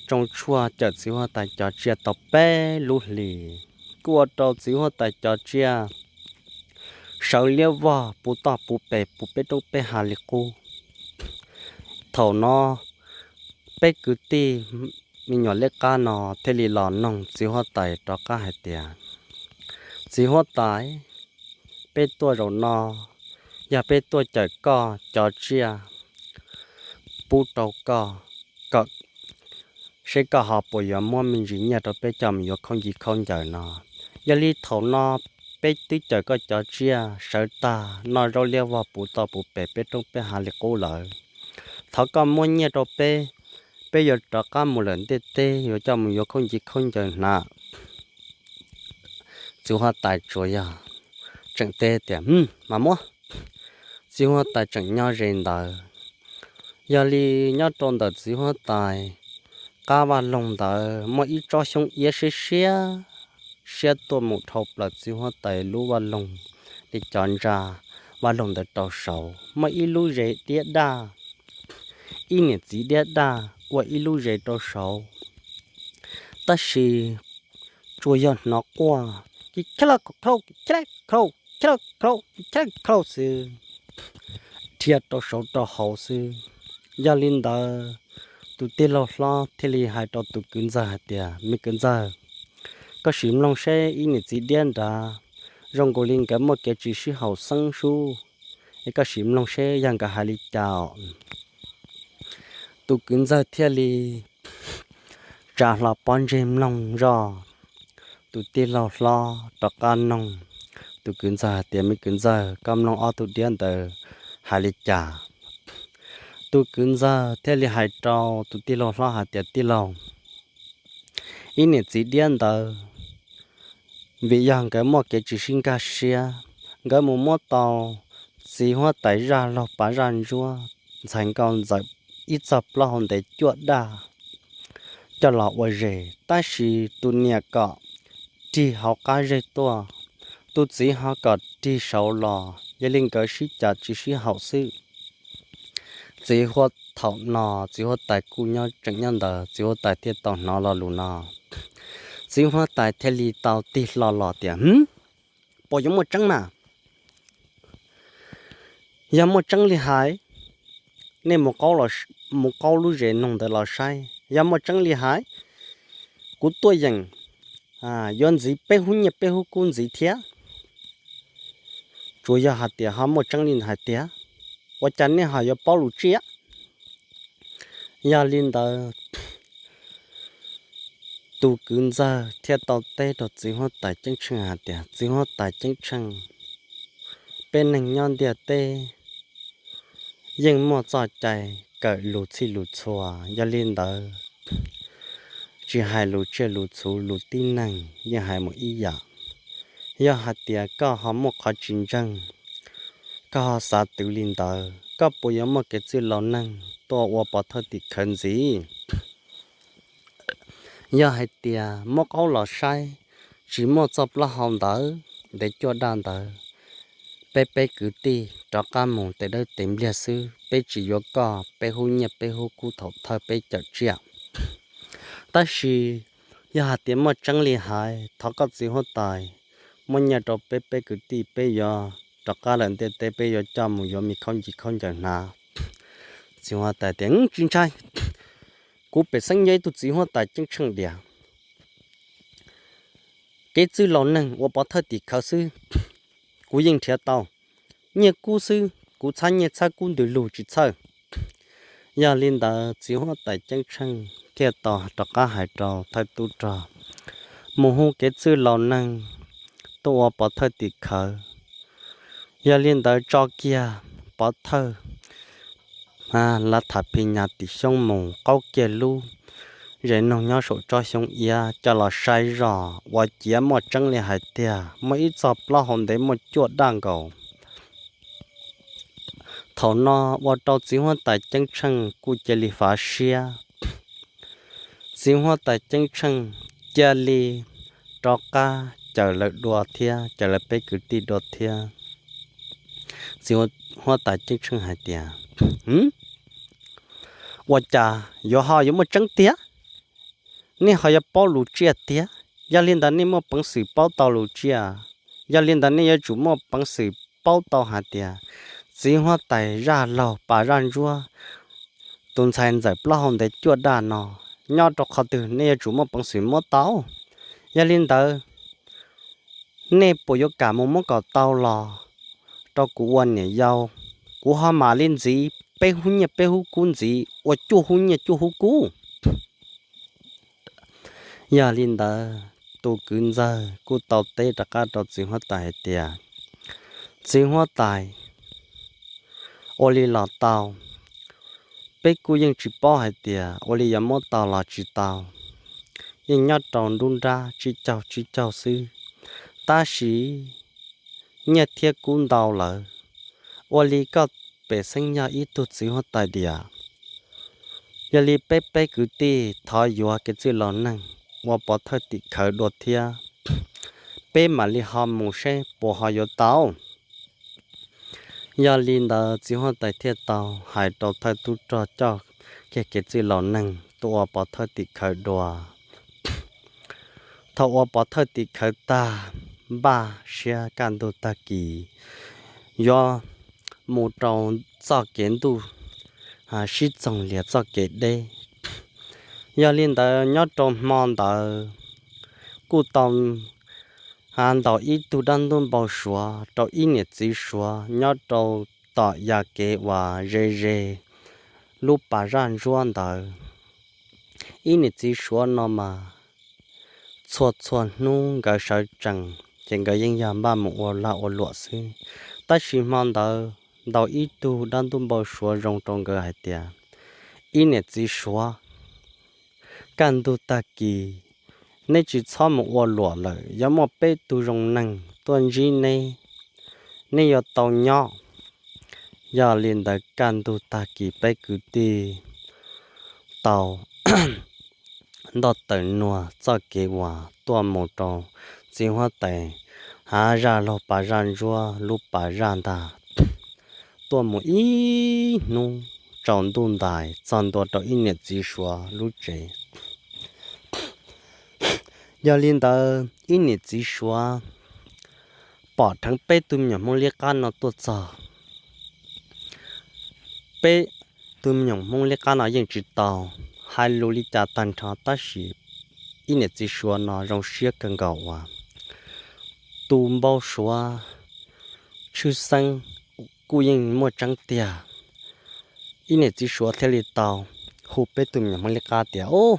tsoo tshuaj cawm txiv huab tais cov tsiaj tau peb lub hlis, kuj ua rau txiv huab tais cov tsiaj sawv liab vog puv toj puv pes puv peb roob peb hav li qub. Thaum no peb kwv tij me nyuam liab qab no thiaj li los noog txiv huab tais rov qab hais tias, Txiv huab tais, peb tuaj zaum no yog peb tuaj cawm koj cov tsiaj pub rau koj, kom seb koj ho puas yuav muab me ntsis nyiaj rau peb coj mus yuav khaub nci khaub ncaws no. Yog li thaum no peb twb cawm koj cov tsiaj sawv tag, noj zaub liab vog puv toj puv pem peb roob peb hav li qub lawm. Thov koj muab nyiaj rau peb, peb yuav rov qab mus lawm ntiaj teb, yuav coj mus yuav khaub nci khaub ncaws hnav. Txiv huab tais tsuas yog tseem teb tias, Mas muab. Txiv huab tais tseem nyob ze ntawd. Yog li nyob rau ntawm txiv huab tais qab vaj loog ntawd muaj ib tsob xyoob iab siab siab siab tuaj mus dhau plaws txiv huab tais lub vaj loog li cov ntsa vaj loog ntawd rau saud. Muaj ib lub zes diab daj, ib niam txiv diab daj ua ib lub zes rau saud, tab sis tsuas yog hnov quaj ki kha la kha kha ki kha la kha kha ki kha la kha kha xwb, dhia rau saud rau hauv xwb. Yog li ntawd, tus tij laug hlob thiaj li hais rau tus kwv ntxawg hais tias, Me kwv ntxawg, koj sim mloog seb ib niam txiv diab nrad zoo nkaus li nkawd muaj kev tsis sib haum xeeb sub, es koj sim mloog seb yog nkawd hais li cas os. Tus kwv ntxawg thiaj li tsa hlo pob ntseg mloog zoj. Tus tij laug hlob rov qab noog tus kwv ntxawg hais tias, Me kwv ntxawg, koj mloog ob tug diab ntawd hais li cas? Tus kwv ntxawg thiaj li hais rau tus tij laug hlob hais tias, Tij laug, ib niam txiv diab ntawd, vim yog nkawd muaj kev tsis sib nkag siab, nkawd mus muab tau txiv huab tais zaj laug pav zaj ntsuab ntxhais nkauj ntxawm ib txoj plaub hau ntev cuaj daj coj los ua zes, tab sis tus niam kom rig hauv qab zej tuaj, tus txiv ho kom rig saud los, yog li nkawd sib cav tsis sib haum xwb. Txiv huab, thaum no txiv huab tais kuj nyob tseem nyob ntawd, txiv huab tais thiaj tau hnov lo lus no. Txiv huab tais thiaj li tau tig hlo los tias, Hm, puas yuav muaj tseeb mas? Yog muaj tseeb li hais, nej mus qaub lub zes noog ntawd los saib. Yog muaj tseeb li hais, kuv tuaj yeem yuav ntxiv peb hub nyiaj peb hub kub ntxiv thiab. Tsuas yog hais tias ho muaj tseeb li hais tiag, ua cas nej ho yuav paub lus tsiaj? Yog li ntawd, tus kwv ntxawg thiaj tau teb rau txiv huab tais ceeb tsheej hais tias, Txiv huab tais ceeb tsheej, peb neeg nyob ntiaj teb yeej muaj txoj cai kawm lus txhij lus txhua. Yog li ntawd, tsis hais lus tsiaj lus txhu, lus tib neeg yeej hais mus ib yam. Yog hais tias koj ho muaj qhov tsis ntseeg, koj ho xav twv li ntawd, koj puas yuav muaj kev txwj laus neeg tuaj ua pov thawj tim khawv ntxiv? Yog hais tias muab qaub los saib, tsis muaj txoj plaub hau ntawd ntev cuaj daj ntawd, peb peb kwv tij rov qab mus tes dawb tes npliag xwb, peb tsis yuav koj peb hub nyiaj peb hub kub thaum thawj peb cawm tsiaj. Tab sis yog hais tias muaj tseeb li hais, thov koj txiv huab tais muab nyiaj rau peb peb kwv tij, peb yuav rov qab lawm ntiaj teb, peb yuav coj mus yuav me khaub nci khaub ncaws hnav. Txiv huab tais tias, Tsis ntshai, kuv pem xeeb yog ib tug txiv huab tais ceeb tsheej diam, kev txwj laus neeg ua pov thawj tim khawv xwb, kuv yeej nrhiav tau. Nyiaj kub xwb, kuv txhab nyiaj txhab kub ntws lug tsis txhawj. Yog li ntawd, txiv huab tais ceeb tsheej thiaj tau rov qab hais rau thawj tub rog mus hu kev txwj laus neeg tuaj ua pov thawj tim khawv. Yog li ntawd, tso kiag pov thawj lav tham phi nyas tim xyoob mus qaub kiag lub zes noog nyob saum tsob xyoob iab coj los saib zoj, ua ciav muaj tseeb li hais tiag, muaj ib txoj plaub hau ntev muaj cuaj daj nkaus. Thaum no ua rau txiv huab tais ceeb tsheej kuj cia li fav siab. Txiv huab tais ceeb tsheej cia li rov qab cawm lawv dua thiab, cawm lawv peb kwv tij dua thiab. Txiv huab tais ceeb tsheej hais tias, Ua cas yuav ho yuav muaj tseeb tiag? Nej ho yuav paub lus tsiaj tiag, yog li ntawd nej muaj peev xwm paub tau lus tsiaj. Yog li ntawd nej yuav tsum muaj peev xwm paub tau hais tias txiv huab tais zaj laug pas zaj ntsuab tus ntxhais ntxawm plaub hau ntev cuaj daj no nyob rau qhov twg nej yuav tsum muaj peev xwm muab tau. Yog li ntawd, nej puas yuav kam mus muab kom tau los rau kuv ua niam yau? Kuv ho mam li ntxiv peb hub nyiaj peb hub kub ntxiv ua cuaj hub nyiaj cuaj hub kub. Yog li ntawd, tus kwv ntxawg kuj tau teb rov qab rau txiv huab tais hais tias, Txiv huab tais, ua li los tau, peb kuj yeej tsis paub hais tias ua li yuav muab tau los tsis tau, yeej nyob rau nruab nrab tsib caug tsib caug xwb. Tab sis nyiaj thiab kub ntau lawm, ua li koj pem xeeb yog ib tug txiv huab tais diam. Yog li peb peb kwv tij thov yuav kev txwj laus neeg ua pov thawj tim khawv dua thiab, peb mam li ho mus seb puas ho yuav tau. Yog li ntawd, txiv huab tais thiaj tau hais rau thawj tub rog coj kiag kev txwj laus neeg tuaj ua pov thawj tim khawv dua. Thaum ua pov thawj tim khawv tag, npaj siab kaj ntug tag kis yuav mus rau txoj kev ntuj sib txoog lias txoj kev deb. Yog li ntawd, nyob rau hmo ntawd kuj tau ntaus ib tug dab ntub npau suav rau ib niam txiv suav nyob rau tom ya kev uas ze ze lub pas zaj ntsuab ntawd. Ib niam txiv suav no mas txhua txhua hnub nkawd sawv tsees ces nkawd yeej yog npaj mus ua lag ua luam xwb. Tab sis hmo ntawd ntaus ib tug dab ntub npau suav zoo rau nkawd hais tias, Ib niam txiv suav, kaj ntug tag kis neb tsis txhob mus ua luam lawm, yuav muaj peb tug zoo neeg tuaj ntsib neb, neb yuav tau nyob. Yog li ntawd, kaj ntug tag kis peb kwv tij tau ntoj taws nuag txoj kev uas tuaj mus rau txiv huab tais hav zaj laug pas zaj ntsuab lub pas zaj ntag. Tuaj mus ib hnub tsaus ntuj ntais txog ntua rau ib niam txiv suav lub tsev. Yog li ntawd, ib niam txiv suav pom dheev peb tug me nyuam Hmoob liab qab no tuaj txog. Peb tug me nyuam Hmoob liab qab no yeej tsis tau hais lus li cas tag nrho, tab sis ib niam txiv suav no zoo siab kawg nkaus uas tus npau suav tshwj xeeb kuj yeej muaj tseeb tiag. Ib niam txiv suav thiaj li tau hu peb tug me nyuam Hmoob liab qab tias, Ub,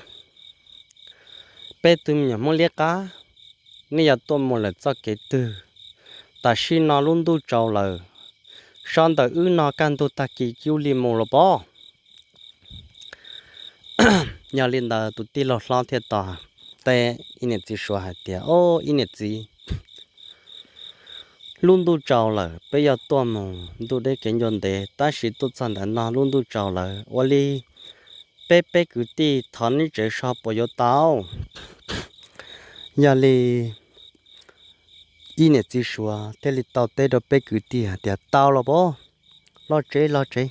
peb tug me nyuam Hmoob liab qab, nej yog tuaj mus lawm txoj kev twg? Tam sim no lub ntuj tsaus lawm, so ntawm wb no kaj ntug tag kis cia li mus los pob. Yog li ntawd, tus tij laug hlob thiaj tau teb ib niam txiv suav hais tias, Ob, ib niam txiv, lub ntuj tsaus lawm, peb yuav tuaj mus ntuj deb kev ncua ntev, tab sis tuaj txog ntawm no lub ntuj tsaus lawm, ua li peb peb kwv tij thov neb tsev so puas yuav tau? Yog li ib niam txiv suav thiaj li tau teb rau peb kwv tij hais tias, Tau los pob, los tsev los tsev.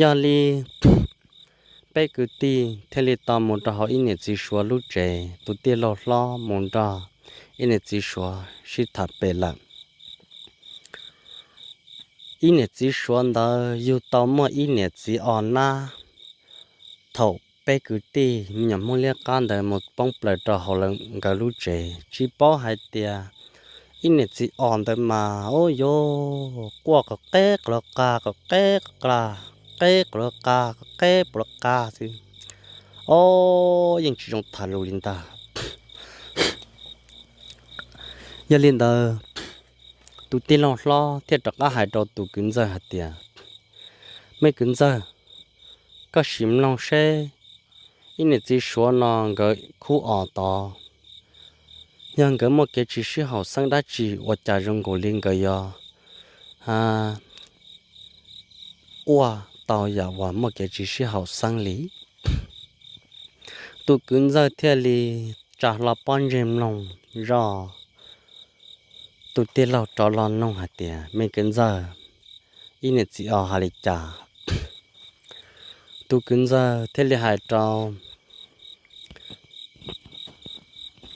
Yog li peb kwv tij thiaj li tau mus rau hauv ib niam txiv suav lub tsev, tus tij laug hlob mus nrog ib niam txiv suav sib tham pem lawm. Ib niam txiv suav ntawd yug tau muaj ib niam txiv os nab. Thaum peb kwv tij me nyuam Hmoob liab qab ntawd mus poob plaws rau hauv nkawd lub tsev, tsis paub hais tias ib niam txiv os ntawd mas, ub yuv, quaj qw qeb qw qa, qw qeb qw qa, qeb qw qa, qeb qw qa xwb. Ob, yeej tsis zoo tham lus li ntag. Yog li ntawd, tus tij laug hlob thiaj rov qab hais rau tus kwv ntxawg hais tias, Me kwv ntxawg, koj sim mloog seb, ib niam txiv suav no nkawd khub os tod, yog nkawd muaj kev tsis sib haum xeeb dab tsi ua cas zoo nkaus li nkawd yuav ua tau yam uas muaj kev tsis sib haum xeeb li? Tus kwv ntxawg thiaj li tsa hlo pob ntseg mloog zoj. Tus tij laug rov los nug hais tias, Me kwv ntxawg, ib niam txiv os hais li cas? Tus kwv ntxawg thiaj li hais rau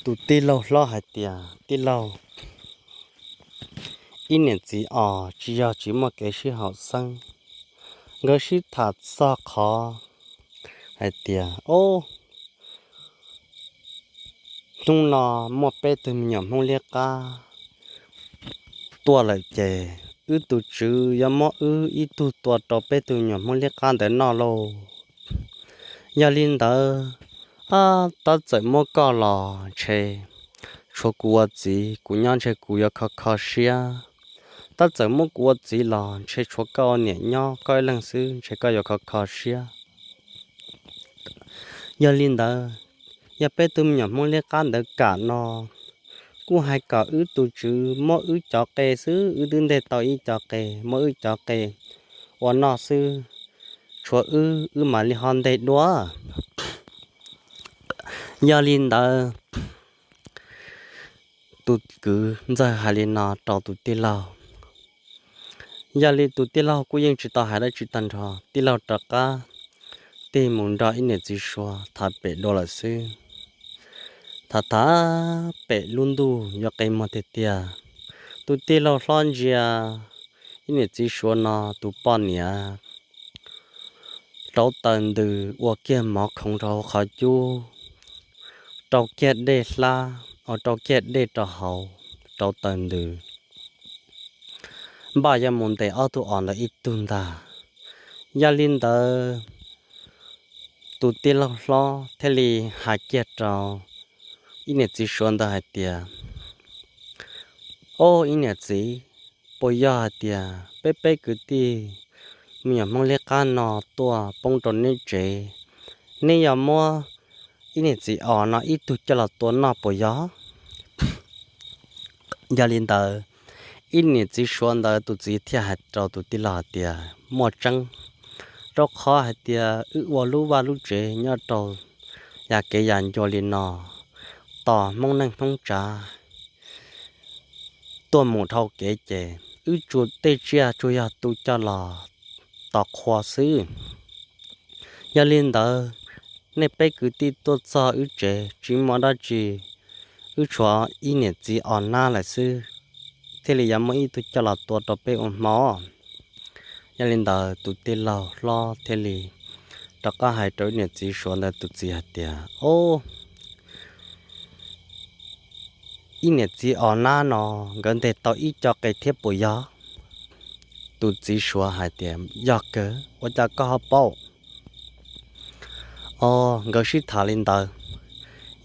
tus tij laug hlob hais tias, Tij laug, ib niam txiv os tsis yog tsis muaj kev sib haum xeeb, nkawd sib tham txog qhov hais tias, Ob, hnub no muaj peb tug me nyuam Hmoob liab qab tuaj lawm ces wb tus tswv yuav muab wb ib tug tua rau peb tug me nyuam Hmoob liab qab ntawd noj lauj. Yog li ntawd, tab txawm muab koj los ntshe tshuav kuv ua txiv, kuv nyob ntshe kuv yuav kho kho siab. Tab txawm muab kuv ua txiv los ntshe tshuav koj ua niam nyob koj ib leeg xwb, ntshe koj yuav kho kho siab. Yog li ntawd, yog peb tug me nyuam Hmoob liab qab ntawd kam no, kuj hais kom wb tus tswv muab wb cov qe xwb, wb twb nteg tau ib co qe, muab wb cov qe ua noj xwb, tshuav wb, wb mam li ho nteg dua. Yog li ntawd, tus kwv ntxawg hais li no rau tus tij laug. Yog li tus tij laug kuj yeej tsis tau hais dab tsi tag nrho, tij laug rov qab tig mus nrog ib niam txiv suav tham pem dua lawm xwb. Tham tham pem lub ntuj yuav qe muag tiag tiag, tus tij laug hlob ntsia ib niam txiv suav no tus poj niam rauv taws ntws ua kiag mov khoov rau hauv qhov cub, rau kiag dej hlab, rau kiag dej rau hauv, rauv taws ntws, npaj yuav mus ntes ob tug os ntawd ib tug ntag. Yog li ntawd, tus tij laug hlob thiaj li hais kiag rau ib niam txiv suav ntawd hais tias, Ob, ib niam txiv, puas yog hais tias peb peb kwv tij me nyuam Hmoob liab qab no tuaj poob rau neb tsev, neb yuav muab ib niam txiv os no ib tug coj los tua noj puas yog? Yog li ntawd, ib niam txiv suav ntawd tus txiv thiaj hais rau tus tij laug hais tias, Muaj tseeb, rau qhov hais tias wb ua lub vaj lub tsev nyob rau yam kev yam ncua li no, tos Hmoob neej Hmoob tsav tuaj mus dhau kev ces wb tsuas tej tsiaj tsuas yog tu coj los tos qhua xwb. Yog li ntawd, nej peb kwv tij tuaj txog wb tsev tsis muaj dab tsi, wb tshuav ib niam txiv os nab lawm xwb, thiaj li yuav muab ib tug coj los tua rau peb ua hmo. Yog li ntawd, tus tij laug hlob thiaj li rov qab hais rau ib niam txiv suav ntawd tus txiv hais tias, Ob, ib niam txiv os nab no nkawd nteg tau ib co qe thiab puas yog? Tus txiv suav hais tias, Yog kawg, ua cas koj ho paub? Os, nkawd sib tham li ntawd,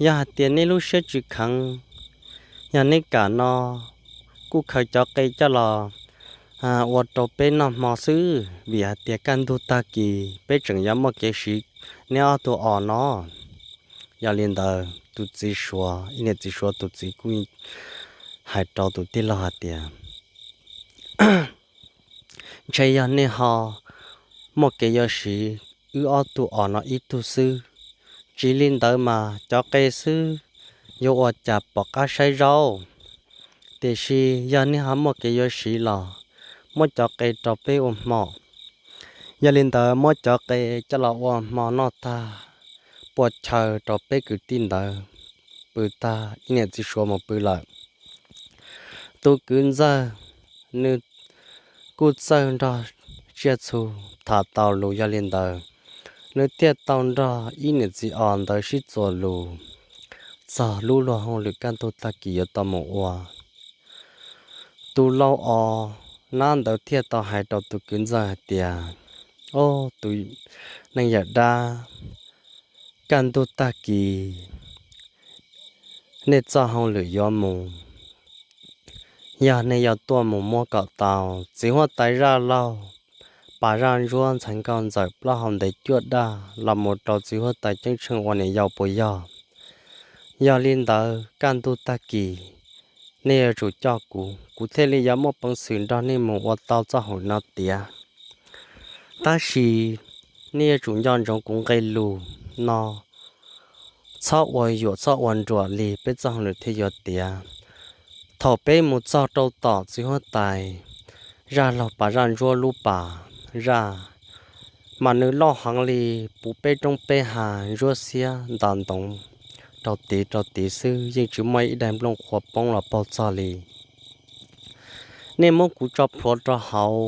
yog hais tias nej lub siab tsis kheev, yog nej kam no kuj khaws cov qe coj los ua rau peb noj hmo xwb, vim hais tias kaj ntug tag kis peb tseem yuav muaj kev siv neb ob tug os no. Yog li ntawd, tus txiv suav, ib niam txiv suav tus txiv kuj hais rau tus tij laug hais tias, Ntshe yog nej ho muaj kev yuav siv wb ob tug os no ib tug xwb, tsis li ntawd mas cov qe xwb yuav ua cas pom qab saib zaub. Tiam sis yog nej ho muaj kev yuav siv los muab cov qe rau peb ua hmo. Yog li ntawd, muab cov qe coj los ua hmo noj tag, pua chaw rau peb kwv tij ntawd pw tag, ib niam txiv suav mus pw lawm. Tus kwv ntxawg, nws kuj txawj nrog tsiaj txhu tham tau lus, yog li ntawd, nws thiaj tau nrog ib niam txiv os ntawd sib txuas lus txog lub luag hauj lwm kaj ntug tag kis yuav tau mus ua. Tus lau os nab ntawd thiaj tau hais rau tus kwv ntxawg hais tias, Ob, tus neeg yawm dab, kaj ntug tag kis nej txoj hauj lwm yuav mus, yog nej yuav tuaj mus muab kom tau txiv huab tais zaj laug pas zaj ntsuab ntxhais nkauj ntxawm plaub hau ntev cuaj daj los mus rau txiv huab tais ceeb tsheej ua niam yau puas yog? Yog li ntawd, kaj ntug tag kis nej yuav tsum coj kuv, kuv thiaj li yuav muaj peev xwm nrog nej mus ua tau txoj hauj lwm no tiav. Tab sis nej yuav tsum nco ntsoov kuv nqe lus no, txhob ua yuam txhob ua nruam li, peb txoj hauj lwm thiaj yuav tiav. Thaum peb mus txog rau tom txiv huab tais zaj laug pas zaj ntsuab lub pas zaj, mas nws loj heev li, puv peb roob peb hav, ntsuab xiab ntas ntoov rau tid rau tid xwb, yeej tsis muaj ib daim nplooj qhuav poob los paug txog li. Nej muab kuv tso plhuav rau hauv,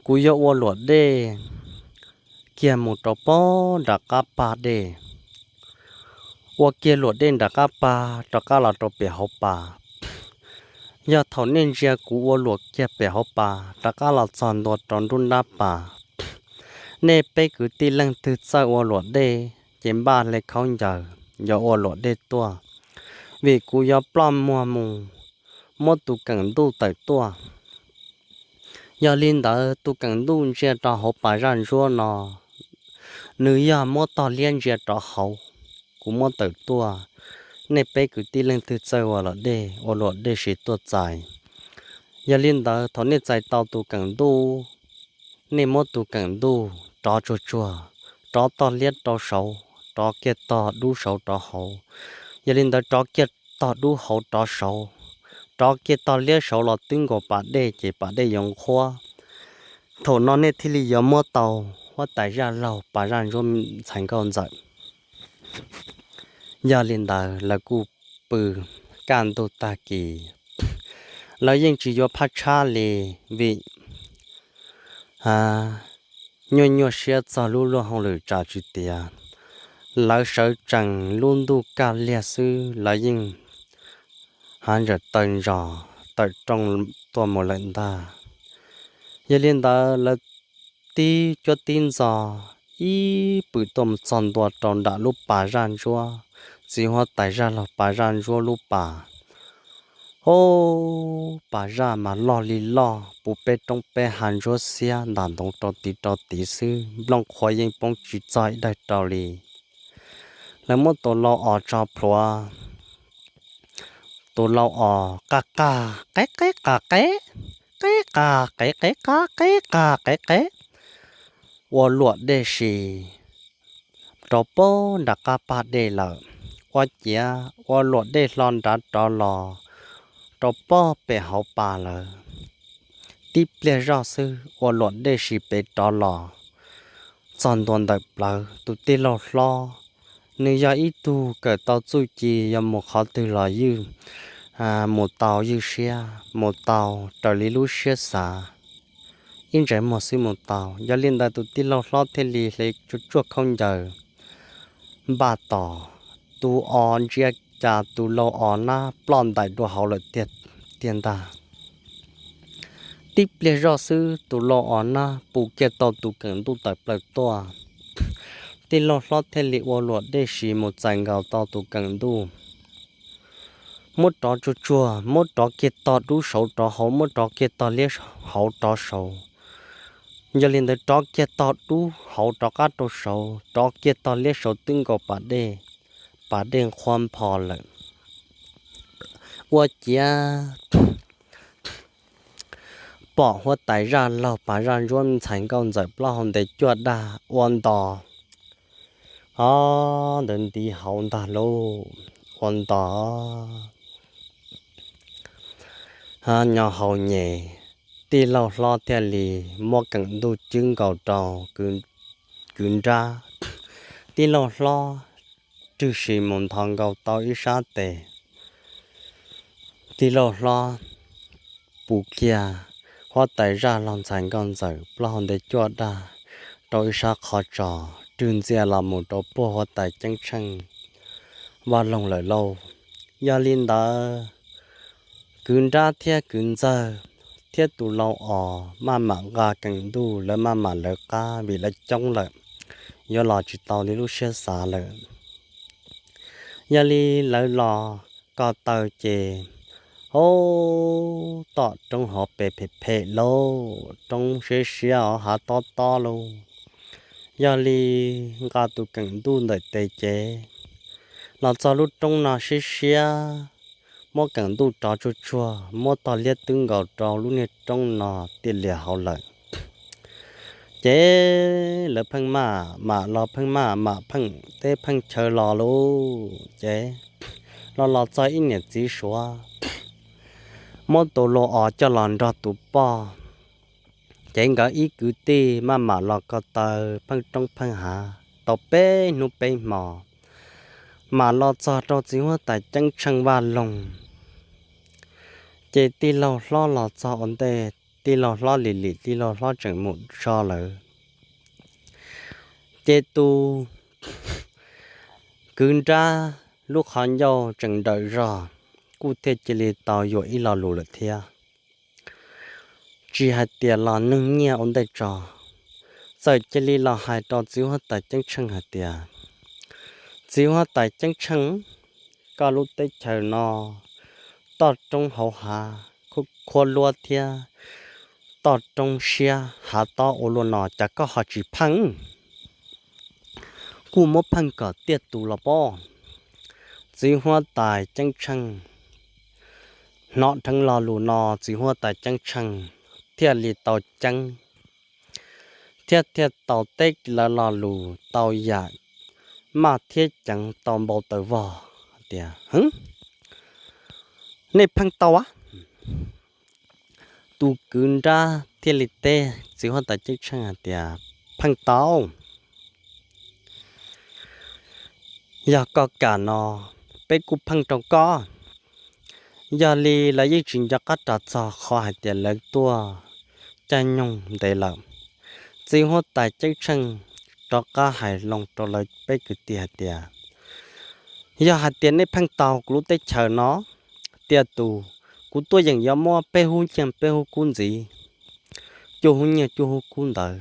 kuv yuav ua luam dej kiag mus rau pem nram qab pas dej, ua kiag luam dej nram qab pas rov qab los rau pem hauv pas. Yog thaum nej ntsia kuv ua luam kiag pem hauv pas rov qab los txog ntua rau nruab nrab pas, nej peb kwv tij leej twg txawj ua luam dej ces npaj hle khaub ncaws, yog ua luam dej tuaj, vim kuv yuav ploj muag mus muab tus keem ntuj tawm tuaj. Yog li ntawd tus keem ntuj ntsia rau hauv pas zaj ntsuab no, nws yog muab tog liab ntsia rov hauv, kuv muab tawm tuaj. Nej peb kwv tij leej twg txawj ua luam dej, ua luam dej siv tuaj txais. Yog li ntawd thaum nej txais tau tus keem ntuj, nej muab tus keem ntuj rov tsuag tsuag, rov tog liab rau saud, rov kiag tog dub saud rov hauv. Yog li ntawd rov kiag tog dub hauv rov saud, rov kiag tog liab saud los twb nkaus pas dej ces pas dej yuav nqhuab. Thaum no nej thiaj li yuav muab tau huab tais zaj laug pas zaj ntsuab ntxhais nkauj ntxawm. Yog li ntawd lawv kuj pw kaj ntug tag kis, lawv yeej tsis yuav phaj tshab li, vim nyuaj nyuaj siab txog lub luag hauj lwm tsam tsis tiav. Lawv sawv tsees lub ntuj kaj liag xwb lawv yeej hav ntsawm taw ntsos tawm rooj tuaj mus lawm ntag. Yog li ntawd lawv tib cuab tib ntxo ib pwm tuaj mus txog ntua rau nram lub pas zaj ntsuab, txiv huab tais zaj laug pas zaj ntsuab lub pas. Ub, pas zaj mas loj li loj puv peb roob peb hav ntsuab xiab ntam ntoov rau tiv rau tiv xwb, nplooj qhuav yeej poob tsis txog ib daim rau li. Lawv muab tus lau os tso plhuav, tus lau os qaj qaj qeb qeb qaj qeb, qeb qaj qeb qeb qab qeb qaj qeb qeb, ua luam dej si rau pem nram qab pas dej lawm. Ua ciav ua luam dej hlo nrad rov los rau pem hauv pas lawm. Tib pliag zoj xwb ua luam dej si pem rov los txog ntua ntawm plawv. Tus tij laug hlob, nws yog ib tug kawm tau txuj ci, yog mus qhov twg los ywj, mus tau ywj siab, mus tau raws li lub siab xav, ib ntsais muag xwb mus tau. Yog li ntawd tus tij laug hlob thiaj li hle tsuj tsuaj khaub ncaws npaj tos, tus os ntsia cas tus lau os nab ploj ntais dua hauv lawm tiag tiag ntag. Tib pliag zoj xwb tus lau os nab pus kiag tau tus keem ntuj tawm plaws tuaj. Tij laug hlob thiaj li ua luam dej si mus txais nkaus tau tus keem ntuj, muab rov tsuag tsuag, muab rov kiag tog dub saud rov hauv, muab rov kiag tog liab hauv rov saud. Yog li ntawd rov kiag tog dub hauv rov qab rau saud, rov kiag tog liab saud twb nkaus pas dej, pas dej nqhuab npho lawm. Ua ciav pom huab tais zaj laug pas zaj ntsuab ntxhais nkauj ntxawm plaub hau ntev cuaj dag ua ntos, o, ntawd nti hauv ntag lauj, ua ntos nyo hau nyem. Tij laug hlob thiaj li muab keem ntuj cwb nkaus rau kwv nrab. Tij laug hlob rwg sim mus nthos nkaus tau ib sab tes. Tij laug hlob pus kiag huab tais zaj laug ntxhais nkauj ntxawm plaub hau ntev cuaj dag rau ib sab qhov tsos, rwg ntxias los mus rau puag huab tais ceeb tsheej vaj loog lawm lauj. Yog li ntawd, kwv nrab thiab kwv ntxawg thiab tus lau os maj mam nqa keem ntuj, lawv maj mam lawv qab vim lawv coob lawm, yuav los tsis tau li lub siab xav lawm. Yog li lawv los ko taw ces, o, tom roob hauv pes phem phem lauj, roob siab siab os, hav tob tob lauj. Yog li nqa tus keem ntuj ntawm tes ces los txog lub roob no siab siab, muab keem ntuj rov tsuag tsuag, muab tog liab twb nkaus rau lub niag roob no tiaj lias hauv lawm. Ces lawv pheej maj mam los pheej maj mam pheej teb pheej chaw los lauj. Ces los los txog ib niam txiv suav, muab tus lau os coj los nrog tus poj. Ces nkawd ib kwv tij maj mam los ko taw pheej roob pheej hav tau peb hnub peb hmo, mam los txog rau txiv huab tais ceeb tsheej vaj loog. Ces tij laug hlob los txog ua ntej, tij laug hlob lim lim tij laug hlob tseem mus so lawm. Ces tus kwv nrab lub qhov ncauj tseem nrawm zog, kuj thiaj cia li tau yuam ib lo lus lawm thiab. Tsis hais tias los nug nyiaj ua ntej tso, txawm cia li los hais rau txiv huab tais ceeb tsheej hais tias, txiv huab tais ceeb tsheej, koj lub teb chaws no toj roob hauv hav khuab luab thiab toj roob siab hav tob ua luaj no cas koj ho tsis pheej? Kuj muab pheej kom tiaj tus los pob. Txiv huab tais ceeb tsheej hnov dheev lo lus no, txiv huab tais ceeb tsheej thiaj li tau ceeb, thiab thiaj tau teb lawv lo lus tau yam maj thiab ceev tau npau taws vog tias, nej pheej tau a? Tus kwv nrab thiaj li teb txiv huab tais ceeb tsheej hais tias, pheej tau. Yog koj kam no, peb kuj pheej rau koj. Yog li lawv yeej tsis nco qab ras txog qhov hais tias lawv tuaj caij nyoog ntev lawm. Txiv huab tais ceeb tsheej rov qab hais loo rau lawv peb kwv tij hais tias, yog hais tias nej pheej tau kuv lub teb chaws no tiaj tus, kuv tuaj yeem yuav muab peb hub nyiaj peb hub kub ntxiv, cuaj hub nyiaj cuaj hub kub ntawd,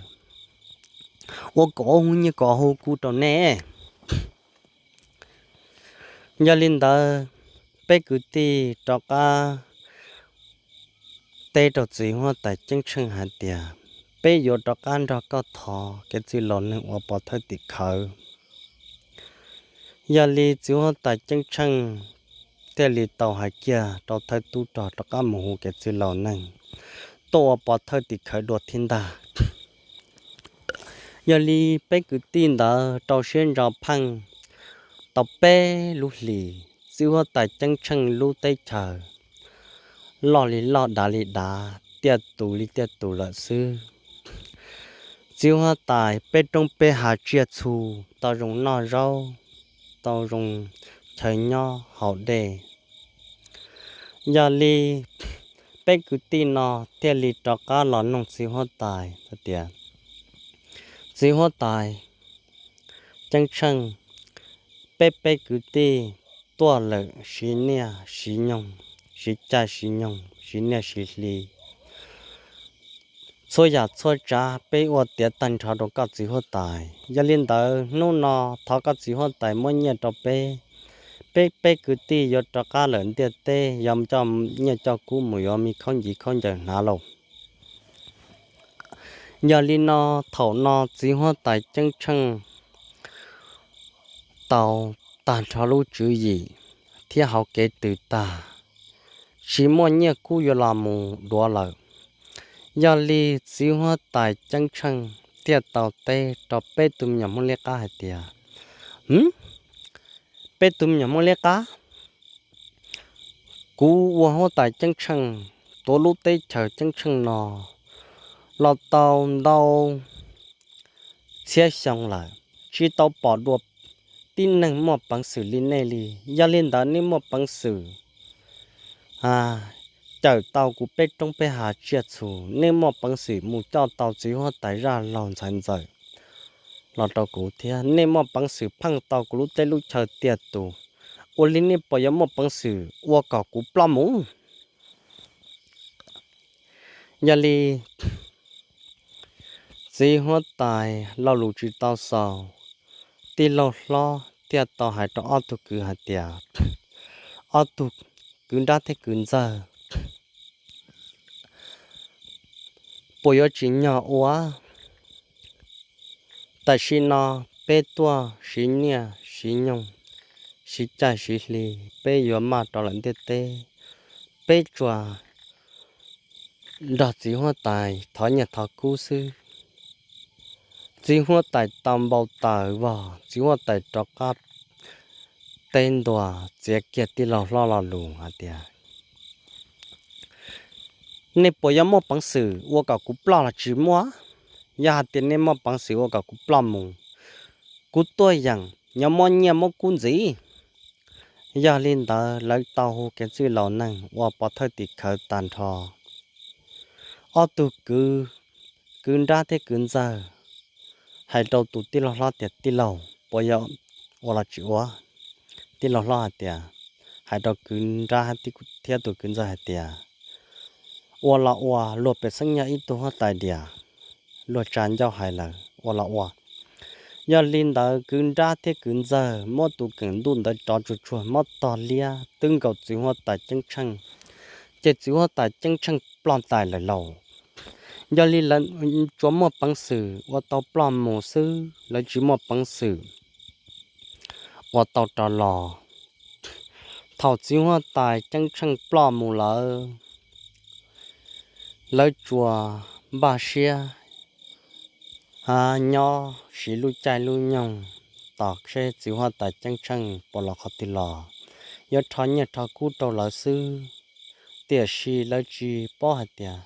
ua kaum ob hub nyiaj kaum ob hub kub rau nej. Yog li ntawd, peb kwv tij rov qab teb rau txiv huab tais ceeb tsheej hais tias, peb yuav rov qab nrog koj thov kev txwj laus neeg ua pov thawj tim khawv. Yog li txiv huab tais ceeb tsheej thiaj li tau hais kiag rau thawj tub rog rov qab mus hu kev txwj laus neeg tuaj ua pov thawj tim khawv dua thiab ntag. Yog li peb kwv tij ntawd rau siab ntso pheej tau peb lub hlis, txiv huab tais ceeb tsheej lub teb chaws loj li loj dav li dav, tiaj tus li tiaj tus lawm xwb. Txiv huab tais peb roob peb hav tsiaj txhu tau zoo noj zaub, tau zoo chaw nyob haus dej. Yog li peb kwv tij no thiaj li rov qab los nug txiv huab tais hais tias, txiv huab tais ceeb tsheej, peb peb kwv tij tuaj lawm siv niaj siv nyoog, siv caij siv nyoog, siv niaj siv hli, txhua yam txhua tsav peb ua tiav tag nrho rau koj txiv huab tais. Yog li ntawd hnub no thov koj txiv huab tais muab nyiaj rau peb, peb peb kwv tij yuav rov qab lawm ntiaj teb, yuav coj nyiaj coj kub mus yuav me khaub ncis khaub ncaws hnav lauj. Yog li no thaum no txiv huab tais ceeb tsheej tau tag nrho lub tswv yim thiab hauv kev tws tag, tsis muaj nyiaj kub yuav los mus duav lawm. Yog li txiv huab tais ceeb tsheej thiaj tau teb rau peb tug me nyuam Hmoob liab qab hais tias, peb tug me nyuam Hmoob liab qab, kuv ua huab tais ceeb tsheej tuav lub teb chaws ceeb tsheej no los tau ntau txhiab xyoo lawm, tsis tau pom dua tib neeg muaj peev xwm li nej li. Yog li ntawd nej muaj peev xwm cawm tau kuv peb roob peb hav tsiaj txhu, nej muaj peev xwm mus coj tau txiv huab tais zaj laug ntxhais ntxawm los rau kuv thiab, nej muaj peev xwm pheej tau kuv lub teb lub chaw tiaj tus, ua li nej puas yuav muaj peev xwm ua kom kuv ploj mus? Yog li txiv huab tais lo lus tsis tau xaus, tij laug hlob thiaj tau hais rau ob tug kwv hais tias, ob tug kwv nrab thiab kwv ntxawg, puas yuav tsim nyog ua? Tam sim no peb tuaj siv niaj siv nyoog, siv caij siv hli, peb yuav maj rau lawm ntiaj teb, peb tsuas nrog txiv huab tais thov nyiaj thov kub xwb. Txiv huab tais tau npau taws vog, txiv huab tais rov qab teb ntua txiav kiag tij laug hlob lo lus hais tias, nej puas yuav muaj peev xwm ua kom kuv ploj los tsis muaj? Yog hais tias nej muaj peev xwm ua kom kuv ploj mus, kuv tuaj yeem yuav muab nyiaj muab kub ntxiv. Yog li ntawd lawv tau hu kev txwj laus neeg ua pov thawj tim khawv tag nrho. Ob tug kwv, kwv nrab thiab kwv ntxawg, hais rau tus tij laug hlob tias, Tij laug, puas yog ua los tsis ua? Tij laug hlob hais tias, hais rau kwv nrab thiab tus kwv ntxawg hais tias, Ua los ua, luag pem xeeb yog ib tug huab tais diam, luag tsa ncauj hais lawm, ua los ua. Yog li ntawd kwv nrab thiab kwv ntxawg muab tus keem ntuj ntawd rov tsuag tsuag muab tog liab twb nkaus txiv huab tais ceeb tsheej, ces txiv huab tais ceeb tsheej ploj ntais lawm lauj. Yog li lawv tsuas muaj peev xwm ua tau ploj mus xwb, lawv tsis muaj peev xwm ua tau rov los. Thaum txiv huab tais ceeb tsheej ploj mus lawm, lawv tsuas npaj siab nyob siv lub caij lub nyoog tos seb txiv huab tais ceeb tsheej puas los qhov twg los, yuav rho nyiaj rho kub rau lawv xwb. Tiam sis lawv tsis paub hais tias,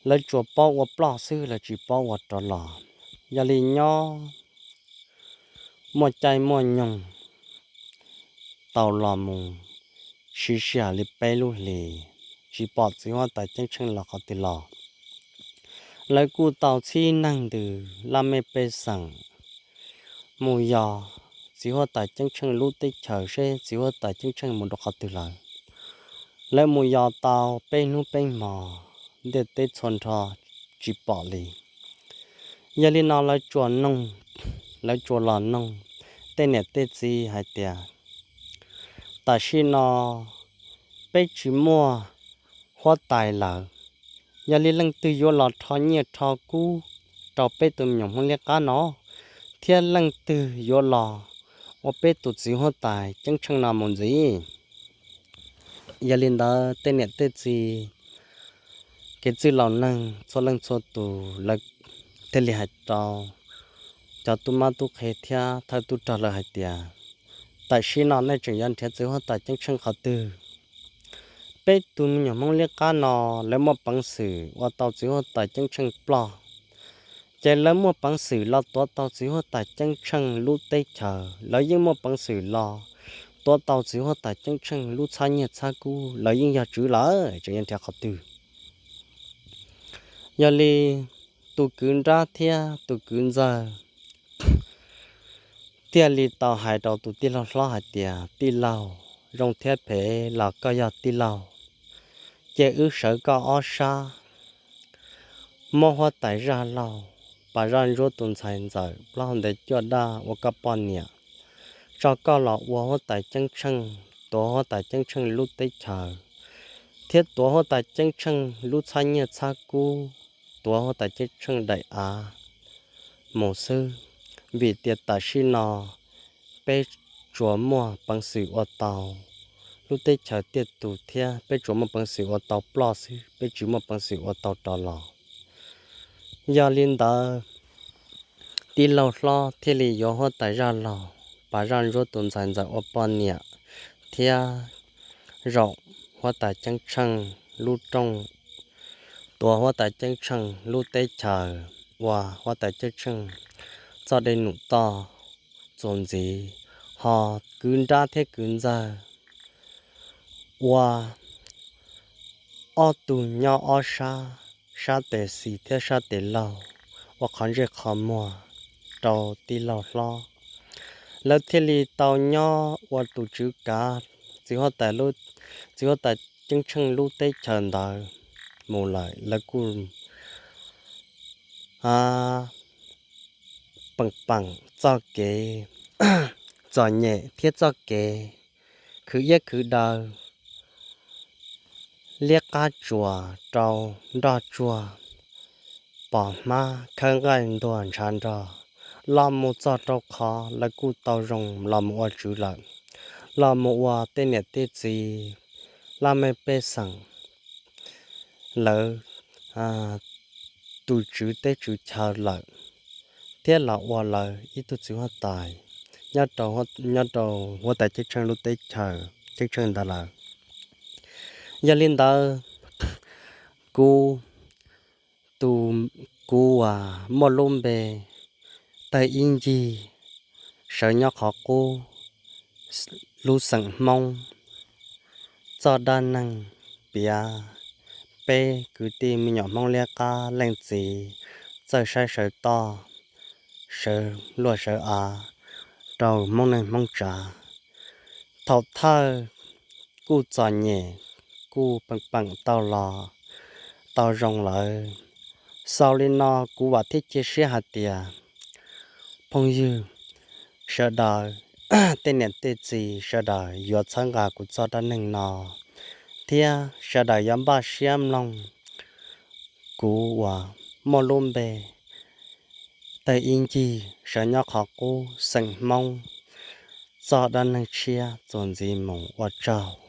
lawv tsuas paub ua ploj xwb, lawv tsis paub ua rov los. Yog li nyob muaj caij muaj nyoog tau los mus siv sij hawm li peb lub hlis, tsis pom txiv huab tais ceeb tsheej los qhov twg los. Lawv kuj tau txhib neeg ntws laj mej pej xeem mus yos txiv huab tais ceeb tsheej lub teb chaws seb txiv huab tais ceeb tsheej mus rau qhov twg lawm. Lawv mus yos tau peb hnub peb hmo, ntiaj teb txhua nrho tsis pom li. Yog li no lawv tsuas noog, lawv tsuas los noog tej niam tej txiv hais tias, Tam sim no peb tsis muaj huab tais lawm, yog li leej twg yuav los rho nyiaj rho kub rau peb tus me nyuam Hmoob liab qab no, thiab leej twg yuav los ua peb tus txiv huab tais ceeb tsheej no mus ntxiv? Yog li ntawd tej niam tej txiv, kev txwj laus neeg txhua leej txhua tus lawv thiaj li hais rau cov tub mab tub qhe thiab thawj tub rog lawv hais tias, Tam sim no nej tseem yuav nrhiav txiv huab tais ceeb tsheej qhov twg? Peb tus me nyuam Hmoob liab qab no lawv muaj peev xwm ua tau txiv huab tais ceeb tsheej ploj, ces lawv muaj peev xwm los tuav tau txiv huab tais ceeb tsheej lub teb chaws, lawv yeej muaj peev xwm los tuav tau txiv huab tais ceeb tsheej lub txhab nyiaj txhab kub, lawv yeej yog tswv lawm, tseem yuav nrhiav qhov twg? Yog li tus kwv nrab thiab tus kwv ntxawg thiaj li tau hais rau tus tij laug hlob hais tias, Tij laug, zoo thiab phem los koj yog tij laug, ces wb sawv koj ob sab, muab huab tais zaj laug Pas Zaj Ntsuab tus ntxhais ntxawm plaub hau ntev cuaj daj ua koj poj niam, tso koj los ua huab tais ceeb tsheej, tuav huab tais ceeb tsheej lub teb chaws, thiab tuav huab tais ceeb tsheej lub txhab nyiaj txhab kub, tuav huab tais ceeb tsheej daim av mus xwb, vim tias tam sim no peb tsuas muaj peev xwm ua tau lub teb chaws tiaj tus thiab peb tsuas muaj peev xwm ua tau ploj xwb, peb tsis muaj peev xwm ua tau rov los. Yog li ntawd, tij laug hlob thiaj li yuav huab tais zaj laug Pas Zaj Ntsuab tus ntxhais ntxawm ua poj niam thiab zaum huab tais ceeb tsheej lub rooj, tuav huab tais ceeb tsheej lub teb chaws, ua huab tais ceeb tsheej txoj dej num toj txuas ntxiv, ho kwv nrab thiab kwv ntxawg ua ob tug nyob ob sab, sab tes xis thiab sab tes laug, ua qhov ntsej qhov muag rau tij laug hlob. Lawv thiaj li tau nyob ua tus tswv kav txiv huab tais, txiv huab tais ceeb tsheej lub teb chaws ntawd mus lawm. Lawv kuj peem peem txoj kev txom nyem thiab txoj kev khwv iab khwv daw, liab qab tsuas rau nroj tsuag, pom hmab khawb nqaij ntuag ntshav nrog, los mus txog rau qhov lawv kuj tau zoo los mus ua tswv lawm, los mus ua tej niam tej txiv, laj mej pej xeem, lawv tus tswv teb tswv chaw lawm, thiab los ua lawv ib tug txiv huab tais nyob rau huab tais ceeb tsheej lub teb chaws ceeb tsheej ntawd lawm. Yog li ntawd, kuv, tus, kuv uas muaj lub npe tawg ib ncig, sawv nyob qhov qub, lub xeem Hmoob, txoj dab neeg piav peb kwv tij me nyuam Hmoob liab qab leej txiv txawj saib sawv toj sawv luaj sawv av rau Hmoob neej Hmoob tsav. Thaum thawj kuj txom nyem, kuj peem peem tau los tau zoo lawm. Xaus li no kuv vam thiab cia siab hais tias phooj ywg sawv daws, tej niam tej txiv sawv daws yuav txhawb nqa kuv txoj dab neeg no, thiab sawv daws yuav npaj siab mloog kuv uas muaj lub npe tawg ib ncig sawv nyob qhov qub xeem Hmoob txoj dab neeg tshiab txuas ntxiv mus. Ua tsaug.